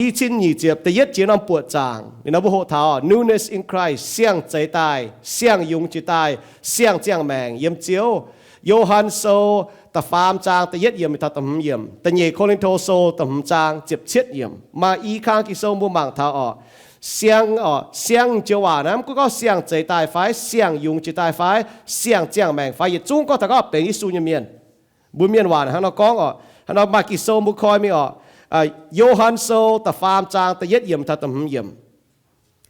I cin nyic ziepc da'yietv jiex norm buoqc zaangc, ninh mbuo hoqc taux newness in Christ, siang-zeix daaih, siang-yungz jiex daaih, siang-ziangh maengc yiem Ziouv. Yo^han Sou da'faam zaang da'yietv yiemc taux da'hmz yiemc, da'nyeic Ko^lin^to Sou da'hmz zaang ziepc cietv yiemc, maaih i kang Ging-Sou mbuo mangc taux orqc. Siang, orqc, siang joux waac naaiv mv gunv gorngv siang-zeix daaih fai siang-yungz jiex daaih fai siang-ziangh maengc fai yietc zungv gorngv taux gorngv benx Yesu nyei mienh. Mbuo mienh waac hnangv nor gorngv orqc. Hnangv nor maaih Ging-Sou mbuo koi mingh orqc. Yo^han Sou da'faam zaang da'yietv yiemc taux da'hmz yiemc.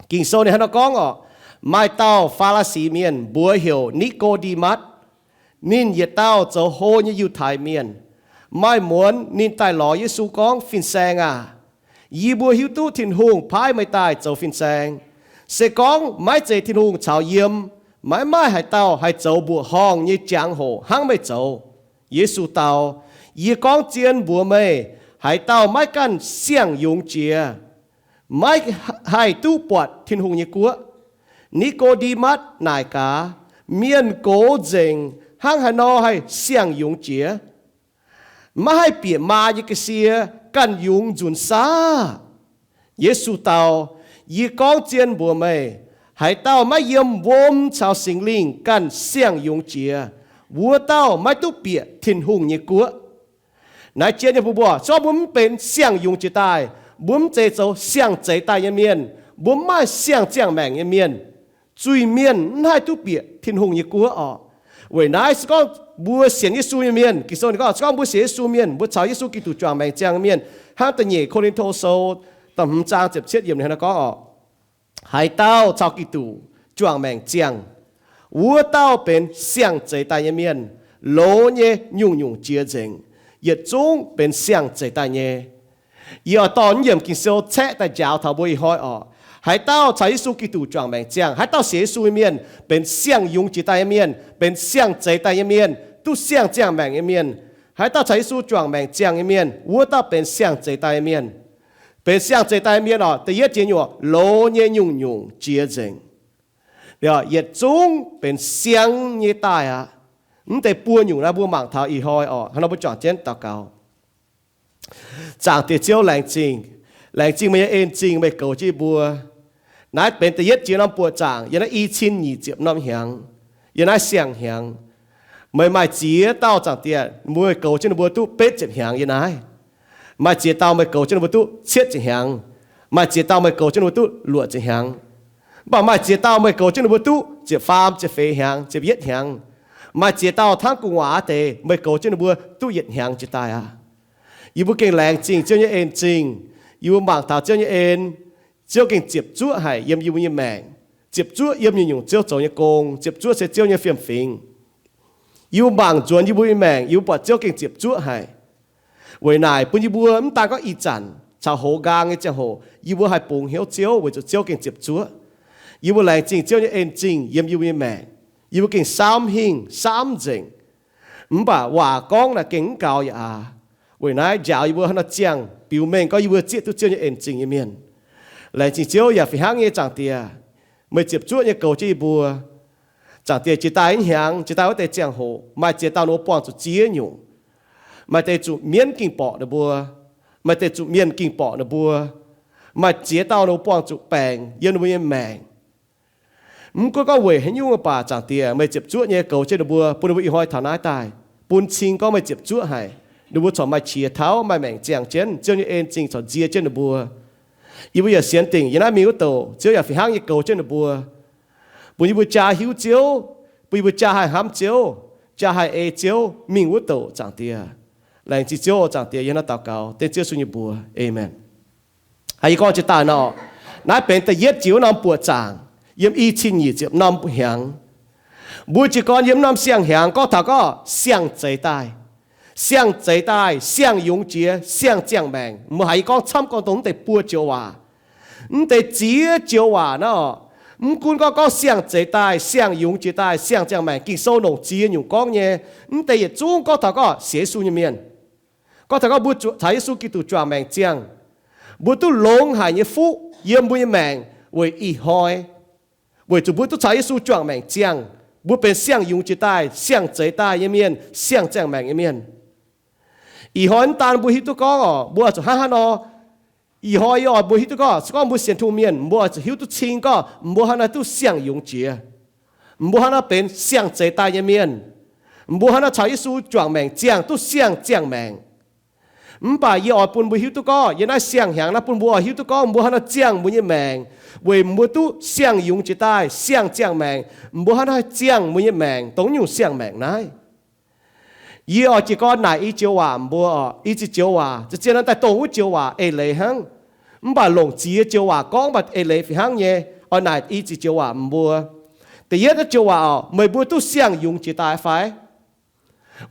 Ging-Sou ninh hnangv nor gorngv orqc. Maaih dauh Faa^li^si mienh mbuox heuc Ni^ko^nde^matv. Ninh yietc dauh zoux hlo nyei Yiutai Mienh. Maaih muonz ninh daaih lorz Yesu gorngv, Fin-Saeng aah! Yie mbuo hiuv duqv Tin-Hungh paaiv meih daaih zoux fin-saeng. Se gorngv maiv zeiz Tin-Hungh caux yiem, maiv maaih haaix dauh haih zoux mbuoqc horngh nyei jangx-hoc hnangv meih zoux. Yesu dau, Yie gorngv zien mbuox meih, haaix dauh maiv ganh siang-yungz jiex, maiv haih duqv buatc Tin-Hungh nyei guoqv. Ni^ko^nde^matv naaic gaax, Mienh gox nzengc hnangv haaix nor haih siang-yungz jiex? Maiv haih bieqc maa nyei ga'sie ganh yungz nzunc saav? Yesu dau, Yie gorngv zien mbuox meih, haaix dauh maiv yiem wuom caux Singx Lingh ganh siang-yungz jiex, wuov dauh maiv duqv bieqc Tin-Hungh nyei guoqv. Naaiv jien nyei mbuo, mbuo se gorngv mbuo mv benx siang-yungz jiex daaih, mbuo mv zeiz zoux siang-zeix daaih nyei mienh, mbuo mv maaih siang-ziangh maengc nyei mienh, zuiz-mienh mv haih duqv bieqc Tin-Hungh nyei guoqv orqc. Weic naaiv se gorngv mbuo sienx Yesu nyei mienh, Ging-Sou ninh gorngv se gorngv mbuo sienx Yesu mienh, mbuo caux Yesu Giduc juangc maengc ziangh nyei mienh, hnangv da'nyeic Ko^lin^to Sou da'hmz zaang ziepc cietv yiemc ninh hnangv nor gorngv orqc. Haaix dauh caux Giduc juangc maengc ziangh, wuov dauh benx siang-zeix daaih nyei mienh, loz nyei nyungc-nyungc jiex nzengc, yietc zungv benx siang-zeix daaih nyei. Yie oix dorh naaiv yiemc Ging-Sou caeqv daaih njaaux taux mbuo ih hnoi orqc. Haaix dauh caux Yesu Giduc juangc maengc ziangh, haaix dauh sienx Yesu nyei mienh benx siang-yungz jiex daaih nyei mienh, benx siang-zeix daaih nyei mienh, duqv siang-ziangh maengc nyei mienh. Haaix dauh caux Yesu juangc maengc ziangh nyei mienh, wuov dauh benx siang-zeix daaih nyei mienh. Benx siang-zeix daaih nyei mienh orqc, da'yietv jiex nyungc, loz nyei nyungc-nyungc jiex nzengc. Yietc zungv benx siang nyei daaih aqv. Mv deix buo nyungc naaiv mbuo mangc taux ih hnoi orqc. Hnangv nor mbuo juangc jienv daux gaux. Zaangc Diex Ziouv, laengz zingh, laengz zingh meih nyei en zingh meih goux jienv yie mbuo. Naaiv benx da'yietv jiex norm buoqc zaangc yiem naaiv i cin nyic ziepc norm hnyangx, yiem naaiv siang-hnyangx. Meih maaih ziex dauh Zaangc Diex, mbuo meih goux jienv ninh mbuo duqv betv ziepc hnyangx yiem naaiv. Maaih ziex dauh meih goux jienv ninh mbuo duqv cietv ziepc hnyangx. Maaih ziex dauh meih goux jienv ninh mbuo duqv luoqc ziepc hnyangx. Mv baac maaih ziex dauh meih goux jienv ninh mbuo duqv ziepc faam, ziepc feix hnyangx, ziepc yietv hnyangx. Maaih ziex dauh hnangv gu'nguaaz deix meih goux jienv ninh mbuo duqv yietc hnyangx jiex daaih aqv. Yie mbuo gengh laengz zingh Ziouv nyei en zingh. Yie mbuo mangc taux Ziouv nyei en, Ziouv gengh ziepc zuoqv haic yiem yie mbuo nyei maengc, ziepc zuoqv yiem nyungc-nyungc Ziouv zoux nyei gong, ziepc zuoqv se Ziouv nyei fiem-fingx. Yie mbuo mangc nzuonx yie mbuo nyei maengc, yie mbuo buatc Ziouv gengh ziepc zuoqv haic. Weic naaic bun yie mbuo mv daan gorngv ih zanc caux hoz nqaang nyei ziangh hoc yie mbuo haih bungx hnyouv Ziouv weic zuqc Ziouv gengh ziepc zuoqv. Yie mbuo laengz zingh Ziouv nyei en zingh yiem yie mbuo nyei maengc. Yie mbuo gengh saamv hingh saamv nzengc. Mv baac waac gorngv naaic gengh mv gaux yaac aax. Weic naaiv njaaux yie mbuo hnangv nor ziangh biux mengh gorngv yie mbuo zieqv duqv Ziouv nyei en zingh nyei mienh. Laengz zingh Ziouv yaac fih hnangv nyei Zaangc Diex, meih ziepc zuoqv nyei goux jienv yie mbuo. Zaangc Diex, jiex daaih ih hnyangx, jiex daaih wuov deix ziangh hoc maaih ziex dauh ninh mbuo buangh zuqc ziex nyungc. Maaih deix zuqc mienv ging borqc ninh mbuo, maaih deix zuqc mienh ging borqc ninh mbuo, maaih ziex dauh ninh mbuo buangh zuqc baengc yiem ninh mbuo nyei maengc. Mv gunv gorngv weic haaix nyungc baac Zaangc Diex, meih ziepc zuoqv nyei goux jienv ninh mbuo, bun ninh mbuo ih hnoi taux naaiv daaih bun cing gorngv meih ziepc zuoqv haic. Ninh mbuo corc maaih qiex tauv maaih maengc ziangh jienv, Ziouv nyei en zingh corc nzie jienv ninh mbuo. Yie mbuo yaac sienx dingc yiem naaiv mingh wuov douc Ziouv yaac fih hnangv nyei goux jienv ninh mbuo, bun yie mbuo jaa hiuv Ziouv, bun yie mbuo jaa haih hnamv Ziouv, jaa haih ei Ziouv mingh wuov douc Zaangc Diex. Laengz zingh Ziouv oc Zaangc Diex, yie hnangv naaiv daux gaux dengv Ziouv Yesu nyei mbuox, aamen. Aa, yie gorngv jiex daaih nor, naaiv benx da'yietv jiex wuov norm buoqc zaangc yiem i cin nyic ziepc norm hnyangx. Mbuo jiez gorn yiem norm siang-hnyangx gorngv taux gorngv siang-zeix daaih, siang-zeix daaih, siang-yungz jiex, siang-ziangh maengc. Mbuo haiz yie gorngv camv gorngv dongh mv deix buo joux waac, mv deix ziex joux waac naaiv oc. Mv gunv gorngv gorngv siang-zeix daaih, siang-yungz jiex daaih, siang-ziangh maengc, Ging-Sou longc ziex nyungc gorngv nyei. Mv deix yietc zungv gorngv taux gorngv sienx Yesu nyei mienh, gorngv taux gorngv mbuo caux Yesu Giduc juangc maengc ziangh, mbuo duqv longx haic nyei fuqv yiem mbuo nyei maengc weic ih hnoi, weic zuqc mbuo duqv caux Yesu juangc maengc ziangh. Mbuo benx siang-yungz jiex daaih, siang-zeix daaih nyei mienh, siang-ziangh maengc nyei mienh. Ih hnoi mv daan mbuo hiuv duqv gorngv oc, mbuo zuqc hnangv haaix nor Ih hnoi yie oix mbuo hiuv duqv gorngv, se gorngv mbuo sienx Tin-Hungh mienh, mbuo oix zuqc hiuv duqv cing gorngv mbuo hnangv naaiv duqv siang-yungz jiex. Mbuo hnangv naaiv benx siang-zeix daaih nyei mienh. Mbuo hnangv naaiv caux Yesu juangc maengc ziangh duqv siang-ziangh maengc. Mv baac yie oix bun mbuo hiuv duqv gorngv, yie naaiv siang-hnyangx naaiv bun mbuo oix hiuv duqv gorngv mbuo hnangv naaiv ziangh mbuo nyei maengc, weic mbuo duqv siang-yungz jiex daaih siang-ziangh maengc. Mbuo hnangv naaiv ziangh mbuo nyei maengc, dongh nyungc siang-maengc naaiv. Yie oix jiez gorn naaic i joux waac mbuo oc, i ziex joux waac, zien-zien naaiv daaih dongh wuov joux waac eix leiz hnangv. Mv baac longc ziex joux waac gorngv mv baac eix leiz fih hnangv nyei. Oix naaic i ziex joux waac mbuo. Da'yietv joux waac oc, meih mbuo duqv siang-yungz jiex daaih fai?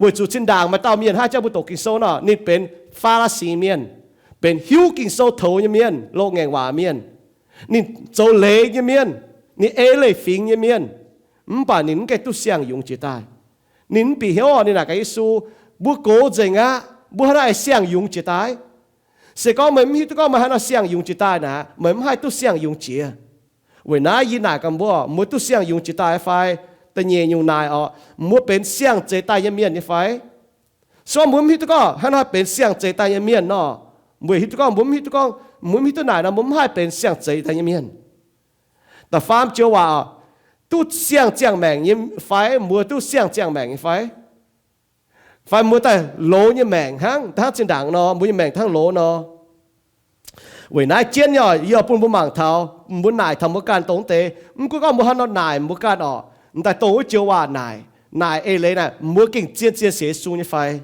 Weic zuqc zinh ndaangc maaih dauh mienh hnangv jauv mbuo doqc Ging-Sou nor, ninh benx Faa^li^si mienh, benx hiuv Ging-Sou toux nyei mienh, loz-ngaengc waac mienh. Ninh zoux leiz nyei mienh, ninh ei leiz-fingx nyei mienh, mv baac ninh mv gaengh duqv siang-yungz jiex daaih. Ninh mv bieqc hnyouv oc, ninh naaic gaax Yesu, mbuo gox nzengc aqv, mbuo hnangv naaiv siang-yungz jiex daaih. Se gorngv meih mv hiuv duqv gorngv meih hnangv naaiv siang-yungz jiex daaih naaic, meih mv haih duqv siang-yungz jiex. Weic naaiv yie naaic gaax mbuo, mbuo duqv siang-yungz jiex daaih fai? Da'nyeic nyungc naaic oc, mbuo benx siang-zeix daaih nyei mienh nyei fai? Se gorngv mbuo mv hiuv duqv gorngv hnangv naaiv benx siang-zeix daaih nyei mienh nor, mbuo hiuv duqv gorngv mbuo mv hiuv duqv gorngv, mbuo mv hiuv duqv naaic nor, mbuo mv haih benx siang-zeix daaih nyei mienh. Da'faam joux waac oc, duqv siang-ziangh maengc nyei fai? Mbuo duqv siang-ziangh maengc nyei fai? Fai mbuo daaih loz nyei maengc hnangv, hnangv zinh ndaangc nor, mbuo nyei maengc hnangv loz nor. Weic naaiv jienv nyei oc, yie oix bun mbuo mangc taux, mbuo naaic taux mbuo ganh dongh deix. Mv gunv gorngv mbuo hnangv nor naaic mbuo ganh oc, m'daaih dongh wuov joux waac naaic, naaic eix leiz naaic, mbuo gengh zien-zien sienx Yesu nyei fai?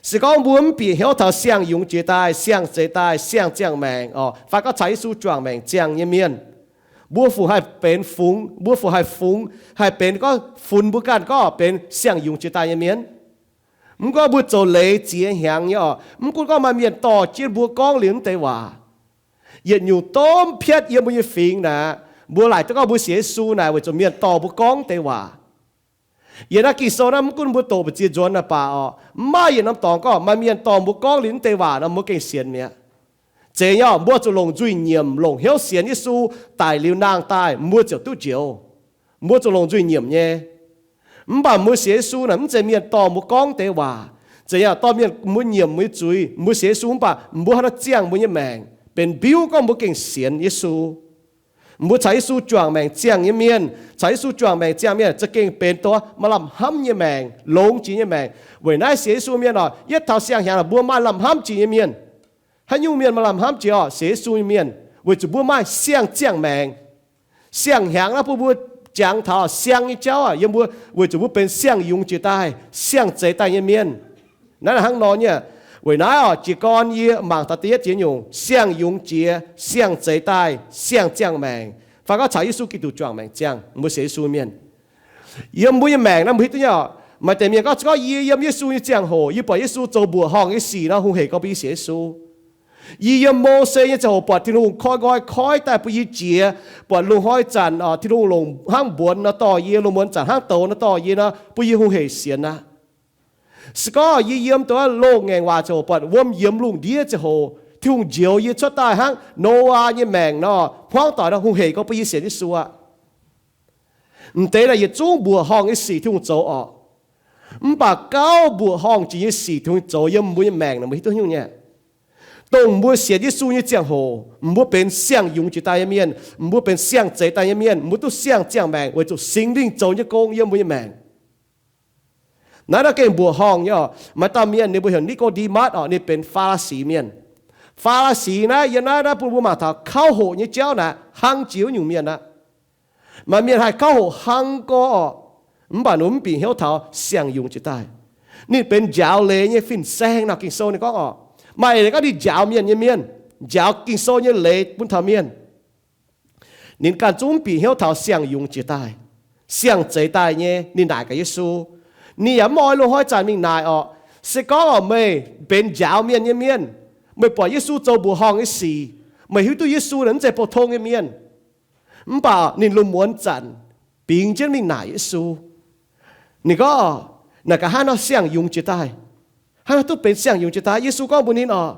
Se gorngv mbuo mv bieqc hnyouv taux siang-yungz jiex daaih, siang-zeix daaih, siang-ziangh maengc oc, fai gorngv caux Yesu juangc maengc ziangh nyei mienh, mbuo fungc haih benx fungx, mbuo fungc haih fungx, haih benx gorngv funx mbuo ganh gorngv benx siang-yungz jiex daaih nyei mienh? Mv gunv mbuo zoux leiz ziex hnyangx nyei oc, mv gunv gorngv maaih mienh dorh jienv mbuo gorngv liuz naaiv deix waac, yietc nyungc domh piatv yiem mbuo nyei fingx naaic, mbuo laaic duqv gorngv mbuo sienx Yesu naaic weic zuqc mienh dorh mbuo gorngv deix waac. Yiem naaiv Ging-Sou naaiv mv gunv mbuo doqc mbu'ziex nzuonx naaic baac oc, mv maaih yietc norm dorngx gorngv maaih mienh dorh mbuo gorngv liuz naaiv deix waac nor mbuo gengh sienx mi'aqv. Zeiz nyei oc, mbuo zuqc longc nzuih nyiemc, longc hnyouv sienx Yesu daic liuz nangh daaih, mbuo ziouc duqv njoux. Mbuo zuqc longc nzuih nyiemc nyei. Mv baac mbuo sienx Yesu naaic mv zeiz mienh dorh mbuo gorngv deix waac. Zeiz nyei oc, dorh mienh mbuo nyiemc mbuo nyei zuiz, mbuo sienx Yesu mv baac mbuo hnangv naaiv ziangh mbuo nyei maengc, benx mbiuv gorngv mbuo gengh sienx Yesu. Mbuo caux Yesu juangc maengc ziangh nyei mienh, caux Yesu juangc maengc ziangh mienh za'gengh benx dongh maaih lamh hnamv nyei maengc, longx jiex nyei maengc. Weic naaiv sienx Yesu mienh oc, yietv taux siang-hnyangx mbuo maaih lamh hnamv jiex nyei mienh. Haaix nyungc mienh maaih lamh hnamv jiex oc? Sienx Yesu nyei mienh, weic zuqc mbuo maaih siang-ziangh maengc. Siang-hnyangx naaiv bun mbuo jangx taux siang nyei jauv aac, yiem mbuo weic zuqc mbuo benx siang-yungz jiex daaih, siang-zeix daaih nyei mienh. Naaiv hnangv nor nyei. Weic naaiv oc, jiez gorn yie mangc taux da'yietv jiex nyungc, siang-yungz jiex, siang-zeix daaih, siang-ziangh maengc, fai gorngv caux Yesu Giduc juangc maengc ziangh, mbuo sienx Yesu mienh. Yiem mbuo nyei maengc naaiv mbuo hiuv duqv nyei oc, maaih deix mienh gorngv, gorngv yie yiem Yesu nyei ziangh hoc, yie buatc Yesu zoux mbuoqc horngh nyei sic nor, hungh hec gorngv bun yie sienx Yesu. Yie yiem Mose nyei ziangh hoc buatc Tin-Hungh koi nqoi koiv daaih bun yie jiex, buatc lungh hnoi zanc Tin-Hungh longc hnangv mbuonx nor dorh yie, lungh muonz zanc hnangv douz nor dorh yie nor, bun yie hungh hec sienx aqv. Se gorngv yie yiem dongh loz-ngaengc waac ziangh hoc buatc wuom yiemx lungh ndiev ziangh hoc, Tin-Hungh njoux yie cuotv daaih hnangv Noyaa nyei maengc nor, hmuangv doic nor, hungh hec gorngv bun yie sienx Yesu aqv. M'deix naaic yietc zungv mbuoqc horngh nyei sic Tin-Hungh zoux oc. Mv baac gauh mbuoqc horngh jiex nyei sic Tin-Hungh zoux yiem mbuo nyei maengc naaic, mbuo hiuv duqv nyungc nyei. Dongh mbuo sienx Yesu nyei ziangh hoc, mbuo benx siang-yungz jiex daaih nyei mienh, mbuo benx siang-zeix daaih nyei mienh, mbuo duqv siang-ziangh maengc weic zuqc Singx Lingh zoux nyei gong yiem mbuo nyei maengc. Naaiv nor gengh mbuoqc horngh nyei oc. Maaih dauh mienh ninh mbuo heuc Ni^ko^nde^matv oc, ninh benx Faa^li^si mienh. Faa^li^si naaiv yiem naaiv naaiv bun mbuo mangc taux kauv hoqc nyei jauv naaic, hlang jiex wuov nyungc mienh aqv. Maaih mienh haih kauv hoqc hlang gorx oc, mv baac ninh mv bieqc hnyouv taux siang-yungz jiex daaih. Ninh benx njaaux leiz nyei fin-saeng nor, Ging-Sou ninh gorngv oc. Maaih eix leiz gorngv ninh njaaux mienh nyei mienh, njaaux Ging-Sou nyei leiz bun taux mienh. Ninh ganh zungv mv bieqc hnyouv taux siang-yungz jiex daaih, siang-zeix daaih nyei. Ninh naaic gaax Yesu. Ninh yaac mv oix lungh hnoi zanc mingh naaic oc. Se gorngv oc, meih benx njaaux mienh nyei mienh, meih buatc Yesu zoux mbuoqc horngh nyei sic, meih hiuv duqv Yesu naaic mv zeiz pou-tong nyei mienh. Mv baac ninh lungh muonz zanc bingx jienv mingh naaic Yesu. Ninh gorngv, naaic gaax hnangv nor siang-yungz jiex daaih, hnangv haaix duqv benx siang-yungz jiex daaih? Yesu gorngv mbuox ninh oc,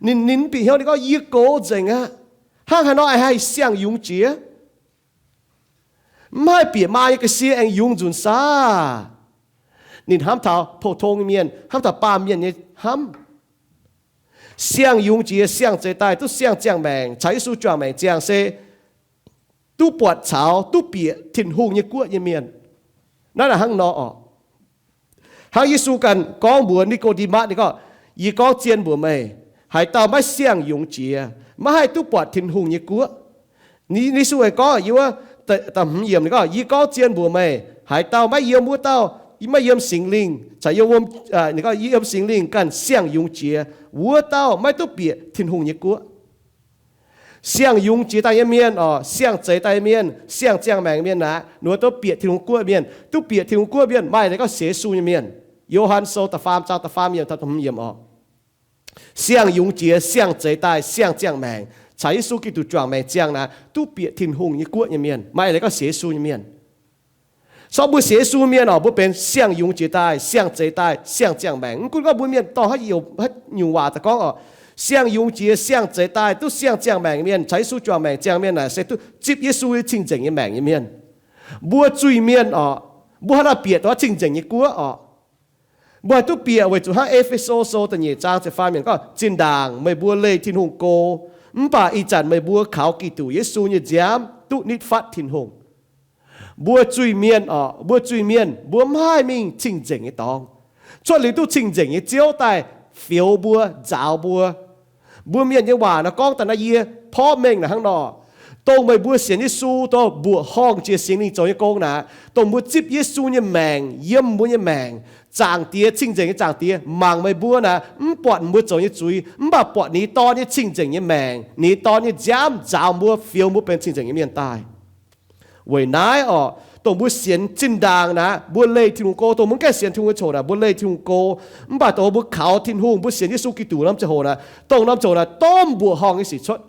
ninh, ninh mv bieqc hnyouv, ninh gorngv, yie gox nzengc aqv. Hnangv haaix nor haih siang-yungz jiex? Mv haih bieqc maa nyei ga'sie aengx yungz nzunc saah? Ninh hnamv taux pou-tong nyei mienh, hnamv taux baamh mienh nyei hnamv. Siang-yungz jiex, siang-zeix daaih, duqv siang-ziangh maengc, caux Yesu juangc maengc ziangh se duqv buatc caux duqv bieqc Tin-Hungh nyei guoqv nyei mienh. Naaiv naaic hnangv nor oc. Hnangv Yesu ganh gorngv mbuox Ni^ko^nde^matv, ninh gorngv, Yie gorngv zien mbuox meih, haaix dauh maiv siang-yungz jiex, maiv haih duqv buatc Tin-Hungh nyei guoqv. Yesu aengx gorngv, yie wuov, da'hmz yiemc ninh gorngv, Yie gorngv zien mbuox meih, haaix dauh maiv yiem wuov dauh, maiv yiem Singx Lingh caux yiem, yiem Singx Lingh ganh siang-yungz jiex, wuov dauh maiv duqv bieqc Tin-Hungh nyei guoqv. Siang-yungz jiex daaih nyei mienh oc, siang-zeix daaih nyei mienh, siang-ziangh maengc mienh naaic, ninh mbuo duqv bieqc Tin-Hungh guoqv mienh. Duqv bieqc Tin-Hungh guoqv mienh maaih leiz gorngv sienx Yesu nyei mienh. Yo^han Sou da'faam zaang da'faam yiemc taux da'hmz yiemc oc. Siang-yungz jiex, siang-zeix daaih, siang-ziangh maengc, caux Yesu Giduc juangc maengc ziangh naaic, duqv bieqc Tin-Hungh nyei guoqv nyei mienh maaih leiz gorngv sienx Yesu nyei mienh. Corc mbuo sienx Yesu mienh oc, mbuo benx siang-yungz jiex daaih, siang-zeix daaih, siang-ziangh maengc. Mv gunv gorngv mbuo mienh dorh haaix nyungc waac daaih gorngv oc, siang-yungz jiex, siang-zeix daaih, duqv siang-ziangh maengc nyei mienh, caux Yesu juangc maengc ziangh mienh naaic se duqv zipv Yesu nyei cing-nzengc nyei maengc nyei mienh. Mbuo zuiz-mienh oc, mbuo hnangv naaic bieqc duqv cing-nzengc nyei guoqv oc. Mbuo haih duqv bieqc weic zuqc hnangv E^fe^so Sou da'nyeic zaang ziepc faam yiemc gorngv, Zinh ndaangc meih mbuo leih Tin-Hungh go, mv baac ih zanc meih mbuo kaux Giduc Yesu nyei nziaamv duqv nitv fatv Tin-Hungh. Mbuo zuiz-mienh oc, mbuo zuiz-mienh mbuo maiv haih mingh cing-nzengc nyei dorngx. Cuotv liuz duqv cing-nzengc nyei Ziouv daaih fioux mbuo, nzaaux mbuo. Mbuo mienh nyei waac naaiv gorngv daaih naaiv, yie porv mengh naaic hnangv nor, dongh meih mbuo sienx Yesu, dongh mbuoqc horngh jiex Singx Lingh zoux nyei gong naaic, dongh mbuo zipv Yesu nyei maengc yiem mbuo nyei maengc, Zaangc Diex, cing-nzengc nyei Zaangc Diex mangc meih mbuo naaic, mv buatc mbuo zoux nyei zuiz, mv baac buatc ninh Dorn nyei cing-nzengc nyei maengc, ninh Dorn nyei nziaamv nzaaux mbuo, fioux mbuo benx cing-nzengc nyei mienh daaih. Weic naaiv oc, dongh mbuo sienx zinh ndaangc naaic, mbuo leih Tin-Hungh go, dongh mbuo mv gaengh sienx Tin-Hungh nyei coc naaic, mbuo leih Tin-Hungh go. Mv baac dongh mbuo kaux Tin-Hungh, mbuo sienx Yesu Giduc norm ziangh hoc naaic, dongh norm ziangh hoc naaic domh mbuoqc horngh nyei sic cuotv.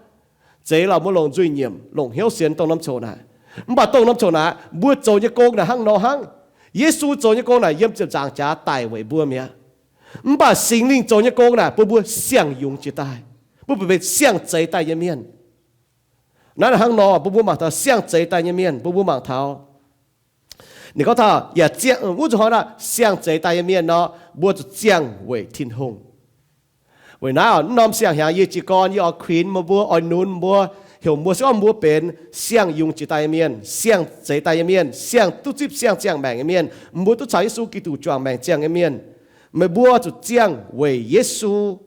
Zeiz lorqc, mbuo longc nzuih nyiemc, longc hnyouv sienx dongh norm ziangh hoc naaic. Mv baac dongh norm ziangh hoc naaic, mbuo zoux nyei gong naaic hnangv nor hnangv. Yesu zoux nyei gong naaic yiem ziepc nzaangc jaax daic weic mbuo mi'aqv. Mv baac Singx Lingh zoux nyei gong naaic bun mbuo siang-yungz jiex daaih, bun mbuo benx siang-zeix daaih nyei mienh. Naaiv hnangv nor bun mbuo mangc taux siang-zeix daaih nyei mienh, bun mbuo mangc taux ninh gorngv taux yaac ziangh, wuov zuqc hnoi naaic siang-zeix daaih nyei mienh nor, mbuo zuqc ziangh weic Tin-Hungh. Weic naaiv oc, norm siang-hnyangx yie jiez gorn yie oix kuinx meih mbuo, oix nunz mbuo, heuc mbuo se gorngv mbuo benx siang-yungz jiex daaih nyei mienh, siang-zeix daaih nyei mienh, siang duqv zipv siang-ziangh maengc nyei mienh, mbuo duqv caux Yesu Giduc juangc maengc ziangh nyei mienh, meih mbuo zuqc ziangh weic Yesu.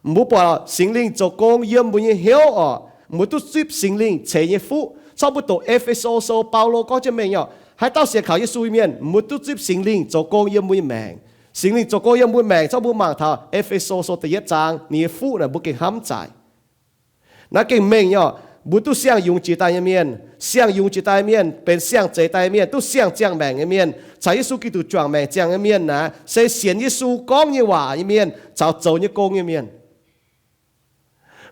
Mbuo buatc Singx Lingh zoux gong yiem mbuo nyei hnyouv oc, mbuo duqv zipv Singx Lingh ceix nyei fuqv. Corc mbuo doqc E^fe^so Sou, Baulo gorngv jienv mengh oc, haaix dauh sienx kaux Yesu nyei mienh, mbuo duqv zipv Singx Lingh zoux gong yiem mbuo nyei maengc. Singx Lingh zoux gong yiem mbuo maengc, corc mbuo mangc taux E^fe^so Sou da'yietv zaang, ninh nyei fuqv naaic mbuo gengh hnamv zaic. Naaiv gengh mengh nyei oc, mbuo duqv siang-yungz jiex daaih nyei mienh, siang-yungz jiex daaih mienh, benx siang-zeix daaih mienh, duqv siang-ziangh maengc nyei mienh, caux Yesu Giduc juangc maengc ziangh nyei mienh naaic, se sienx Yesu gorngv nyei waac nyei mienh caux zoux nyei gong nyei mienh.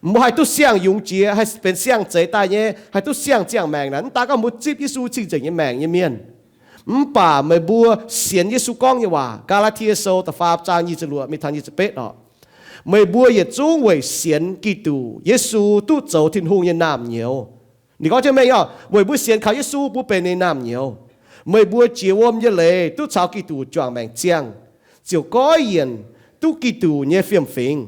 Mbuo haih duqv siang-yungz jiex, haih benx siang-zeix daaih nyei, haih duqv siang-ziangh maengc naaic, mv daan gorngv mbuo zipv Yesu cing-nzengc nyei maengc nyei mienh. Mv baac meih mbuo sienx Yesu gorngv nyei waac, Gaa^laa^tie Sou da'faam zaang nyic ziepc luoqc mingh taux nyic ziepc betv oc, meih mbuo yietc zungv weic sienx Giduc Yesu duqv zoux Tin-Hungh nyei naamh nyouz. Ninh gorngv jienv mengh oc, weic mbuo sienx kaux Yesu, mbuo benx ninh naamh nyouz. Meih mbuo jiex wuom nyei leiz duqv caux Giduc juangc maengc ziangh, ziouc goiv yienc duqv Giduc nyei fiem-fingx.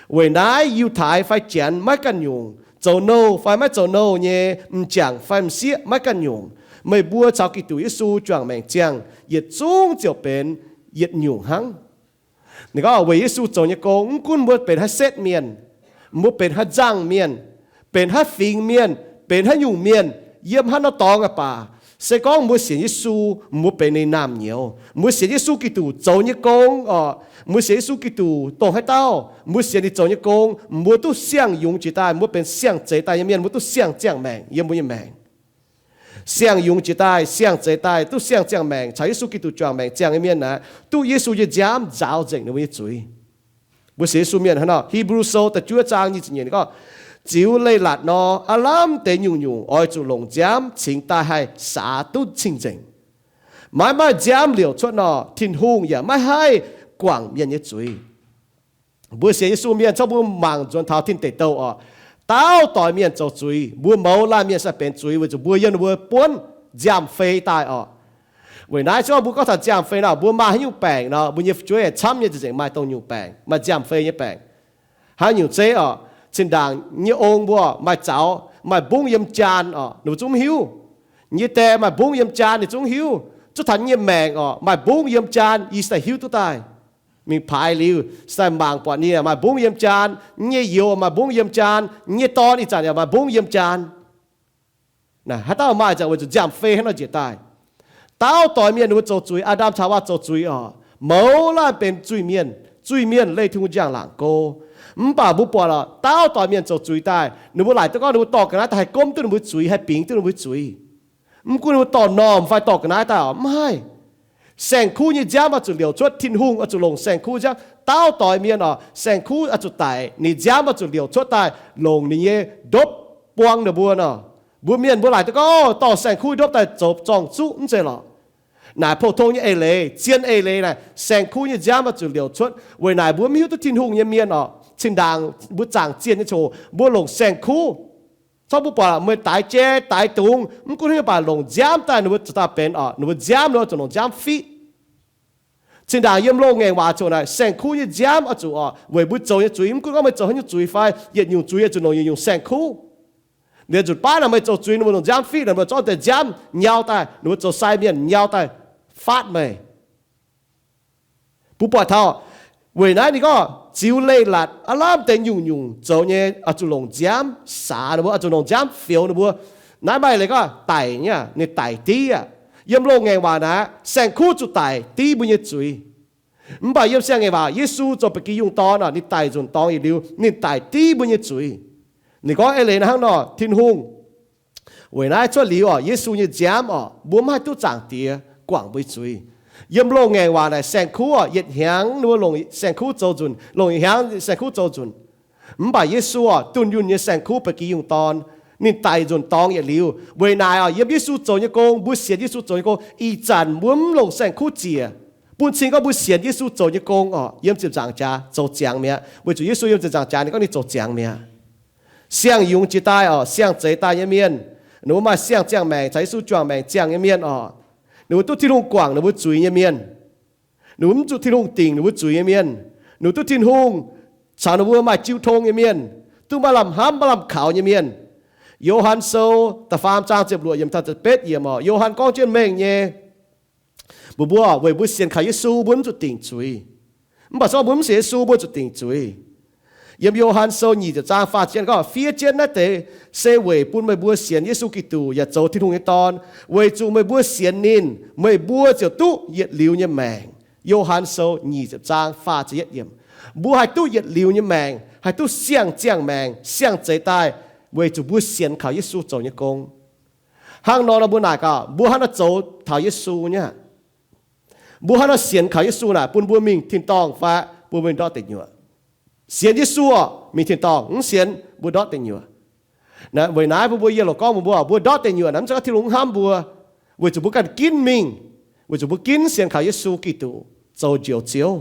Weic naaiv Yiutai fai Janx maiv ganh nyungc, zoux nouh fai maiv zoux nouh nyei, m'jangc fai m'sieqv maiv ganh nyungc, meih mbuo caux Giduc Yesu juangc maengc ziangh, yietc zungv ziouc benx yietc nyungc hnangv. Ninh gorngv weic Yesu zoux nyei gong, mv gunv mbuo benx haaix setv mienh, mbuo benx haaix nzangh mienh, benx haaix fingx mienh, benx haaix nyungc mienh, yiem haaix norm dorngx aqv baac, se gorngv mbuo sienx Yesu, mbuo benx ninh naamh nyouz. Mbuo sienx Yesu Giduc zoux nyei gong oc, mbuo sienx Yesu Giduc dongh haaix dauh, mbuo sienx ninh zoux nyei gong, mbuo duqv siang-yungz jiex daaih, mbuo benx siang-zeix daaih nyei mienh, mbuo duqv siang-ziangh maengc yiem mbuo nyei maengc. Siang-yungz jiex daaih, siang-zeix daaih, duqv siang-ziangh maengc, caux Yesu Giduc juangc maengc ziangh nyei mienh aeqv, duqv Yesu nyei nziaamv nzaaux nzengc ninh mbuo nyei zuiz. Mbuo sienx Yesu mienh hnangv nor, Hipv^lu Sou da'juov zaang nyic ziepc nyeic gorngv, ziux leiz-latc nor, aav lamh deix nyungc-nyungc oix zuqc longc nziaamv cingx daaih haih saax duqv cing-nzengc. Maiv maaih nziaamv liouc cuotv nor, Tin-Hungh yaac maiv haih guangc mienh nyei zuiz. Mbuo sienx Yesu mienh, corc mbuo mangc nzuonx taux Tin Deic Douh oc, dauh doix mienh zoux zuiz, mbuo mouz laanh mienh sai benx zuiz weic zuqc mbuo yiem ninh mbuo buonv nziaamv-fei daaih oc. Weic naaiv, corc mbuo gorngv taux nziaamv-fei nor, mbuo maaih haaix nyungc baengc nor, mbuo nyei fu'jueiv camv nyei zengc maaih dongh nyungc baengc, maaih nziaamv-fei nyei baengc. Haaix nyungc zeiv oc, zinh ndaangc nyei ong mbuo maaih zaux, maaih mbungv yiem jaan oc, ninh mbuo zungv mv hiuv. Nyei die maaih mbungv yiem jaan, ninh zungv mv hiuv. Zuov taux nyei maengc oc, maaih mbungv yiem jaan, yie se daaih hiuv duqv daaih. Mingh paaix liuz se daaih mangc buatc ninh maaih mbungv yiem jaan, nyei youz maaih mbungv yiem jaan, nyei dorn ih zanc yaac maaih mbungv yiem jaan. Naaiv haaix dauh maaih, weic zuqc nziaamv-fei hnangv nor njiec daaih. Dauh doix mienh ninh mbuo zoux zuiz, Aa^ndam caux Haawaa zoux zuiz oc, mouz laanh benx zuiz-mienh. Zuiz-mienh leih Tin-Hungh njang-laangc go. Mv baac mbuo buatc oc, dauh doix mienh zoux zuiz daaih, ninh mbuo laaic duqv gorngv ninh mbuo dorh ga'naaiv daaih haih gomv duqv ninh mbuo zuiz, haih bingx duqv ninh mbuo zuiz. Mv gunv ninh mbuo dorh normh fai dorh ga'naaiv daaih oc, mv haih. Saeng-kuv nyei nziaamv oix zuqc liouc cuotv, Tin-Hungh oix zuqc longc saeng-kuv nziaamv. Dauh doix mienh oc, saeng-kuv oix zuqc daic, ninh nziaamv oix zuqc liouc cuotv daaih longc ninh nyei ndopv buang ninh mbuo nor. Mbuo mienh mbuo laaic duqv gorngv dorh saeng-kuv ndopv daaih zoux zorng-zuqv mv zeiz lorqc. Naaic pou-tong nyei eix leiz, zien eix leiz naaic, saeng-kuv nyei nziaamv oix zuqc liouc cuotv. Weic naaic mbuo mv hiuv duqv Tin-Hungh nyei mienh oc, zinh ndaangc mbuo zaangc zienh nyei ziangh hoc mbuo longc saeng-kuv. Corc mbuo buatc meih daix jai daix dungz, mv gunv haaix nyungc, mv baac longc nziaamv daaih ninh mbuo zuqc daaih benx oc, ninh mbuo nziaamv ninh mbuo zuqc longc nziaamv fiqv. Zinh ndaangc yiem loz-ngaengc waac ziouc naaic, saeng-kuv nyei nziaamv oix zuqc oc, weic mbuo zoux nyei zuiz, mv gunv gorngv meih zoux haaix nyungc zuiz fai yietc nyungc zuiz, oix zuqc longc yietc nyungc saeng-kuv. Liuz zuqc baav naaic meih zoux zuiz, ninh mbuo longc nziaamv fiqv, ninh mbuo zorqv deix nziaamv nyau daaih, ninh mbuo zoux sai mienh nyau daaih faatv meih. Mbuo buatc taux, weic naaiv ninh gorngv ziux leiz-latc aav lamh deix nyungc-nyungc zoux nyei oix zuqc longc nziaamv saax ninh mbuo, oix zuqc longc nziaamv fioux ninh mbuo. Naaiv maaih leiz gorngv daic nyei, ninh daic div aqv. Yiem loz-ngaengc waac naaic, saeng-kuv zuqc daic div mbuo nyei zuiz. Mv baac yiem siang-ngaengc waac, Yesu zoux ba'gi yungh dorn oc, ninh daic nzunc dorngx yietc liuz, ninh daic div mbuo nyei zuiz. Ninh gorngv eix leiz naaiv hnangv nor, Tin-Hungh weic naaiv cuotv liuz oc, Yesu nyei nziaamv oc, mbuo mv haih duqv Zaangc Diex guangc mbuo nyei zuiz. Yiem loz-ngaengc waac naaic saeng-kuv oc, yietc hnyangx ninh mbuo longc saeng-kuv zoux nzunc, longc yietc hnyangx saeng-kuv zoux nzunc. Mv baac Yesu oc, dunh yunh nyei saeng-kuv ba'gi yungh dorn, ninh daic nzunc dorngx yietc liuz. Weic naaic oc, yiem Yesu zoux nyei gong, mbuo sienx Yesu zoux nyei gong, ih zanc mbuo mv longc saeng-kuv ziec, bun cing gorngv mbuo sienx Yesu zoux nyei gong oc, yiem ziepc nzaangc jaax zoux ziangx mi'aqv. Weic zuqc Yesu yiem ziepc nzaangc jaax ninh gorngv ninh zoux ziangx mi'aqv. Siang-yungz jiex daaih oc, siang-zeix daaih nyei mienh, ninh mbuo maaih siang-ziangh maengc caux Yesu juangc maengc ziangh nyei mienh oc, ninh mbuo duqv Tin-Hungh guangc ninh mbuo zuiz nyei mienh. Ninh mbuo mv zuqc Tin-Hungh dingc ninh mbuo zuiz nyei mienh. Ninh mbuo duqv Tin-Hungh caux ninh mbuo maaih jiu tong nyei mienh, duqv maaih lamh hnamv maaih lamh kaux nyei mienh. Yo^han Sou da'faam zaang ziepc luoqc yiemc taux ziepc betv yiemc oc, Yo^han gorngv jienv mengh nyei, mbuox mbuo, weic mbuo sienx kaux Yesu mbuo mv zuqc dingc zuiz. Mv baac se gorngv mbuo mv sienx Yesu mbuo zuqc dingc zuiz. Yiem Yo^han Sou nyic ziepc zaang faah ziepc yietv gorngv, fiev jienv naaiv deix se weic bun meih mbuo sienx Yesu Giduc yaac zoux Tin-Hungh nyei Dorn. Weic zuqc meih mbuo sienx ninh, meih mbuo ziouc duqv yietc liuz nyei maengc. Yo^han Sou nyic ziepc zaang faah ziepc yietv yiemc. Mbuo haih duqv yietc liuz nyei maengc, haih duqv siang-ziangh maengc, siang-zeix daaih, weic zuqc mbuo sienx kaux Yesu zoux nyei gong. Hnangv nor nor mbuo naaic gaax, mbuo hnangv nor zoux taux Yesu nyei aqv? Mbuo hnangv nor sienx kaux Yesu naaic bun mbuo mingh tin-dorngh fai bun mbuo mingh ndortv deic nyuoqc? Sienx Yesu oc, mingh tin-dorngh. Mv sienx, mbuo ndortv deic nyuoqc. Weic naaiv bun mbuo yie loc gorngv mbuox mbuo, mbuo ndortv deic nyuoqc naaic mv zeiz gorngv Tin-Hungh mv hnamv mbuo, weic zuqc mbuo ganh ginv mingh, weic zuqc mbuo ginv sienx kaux Yesu Giduc zoux Njoux Ziouv.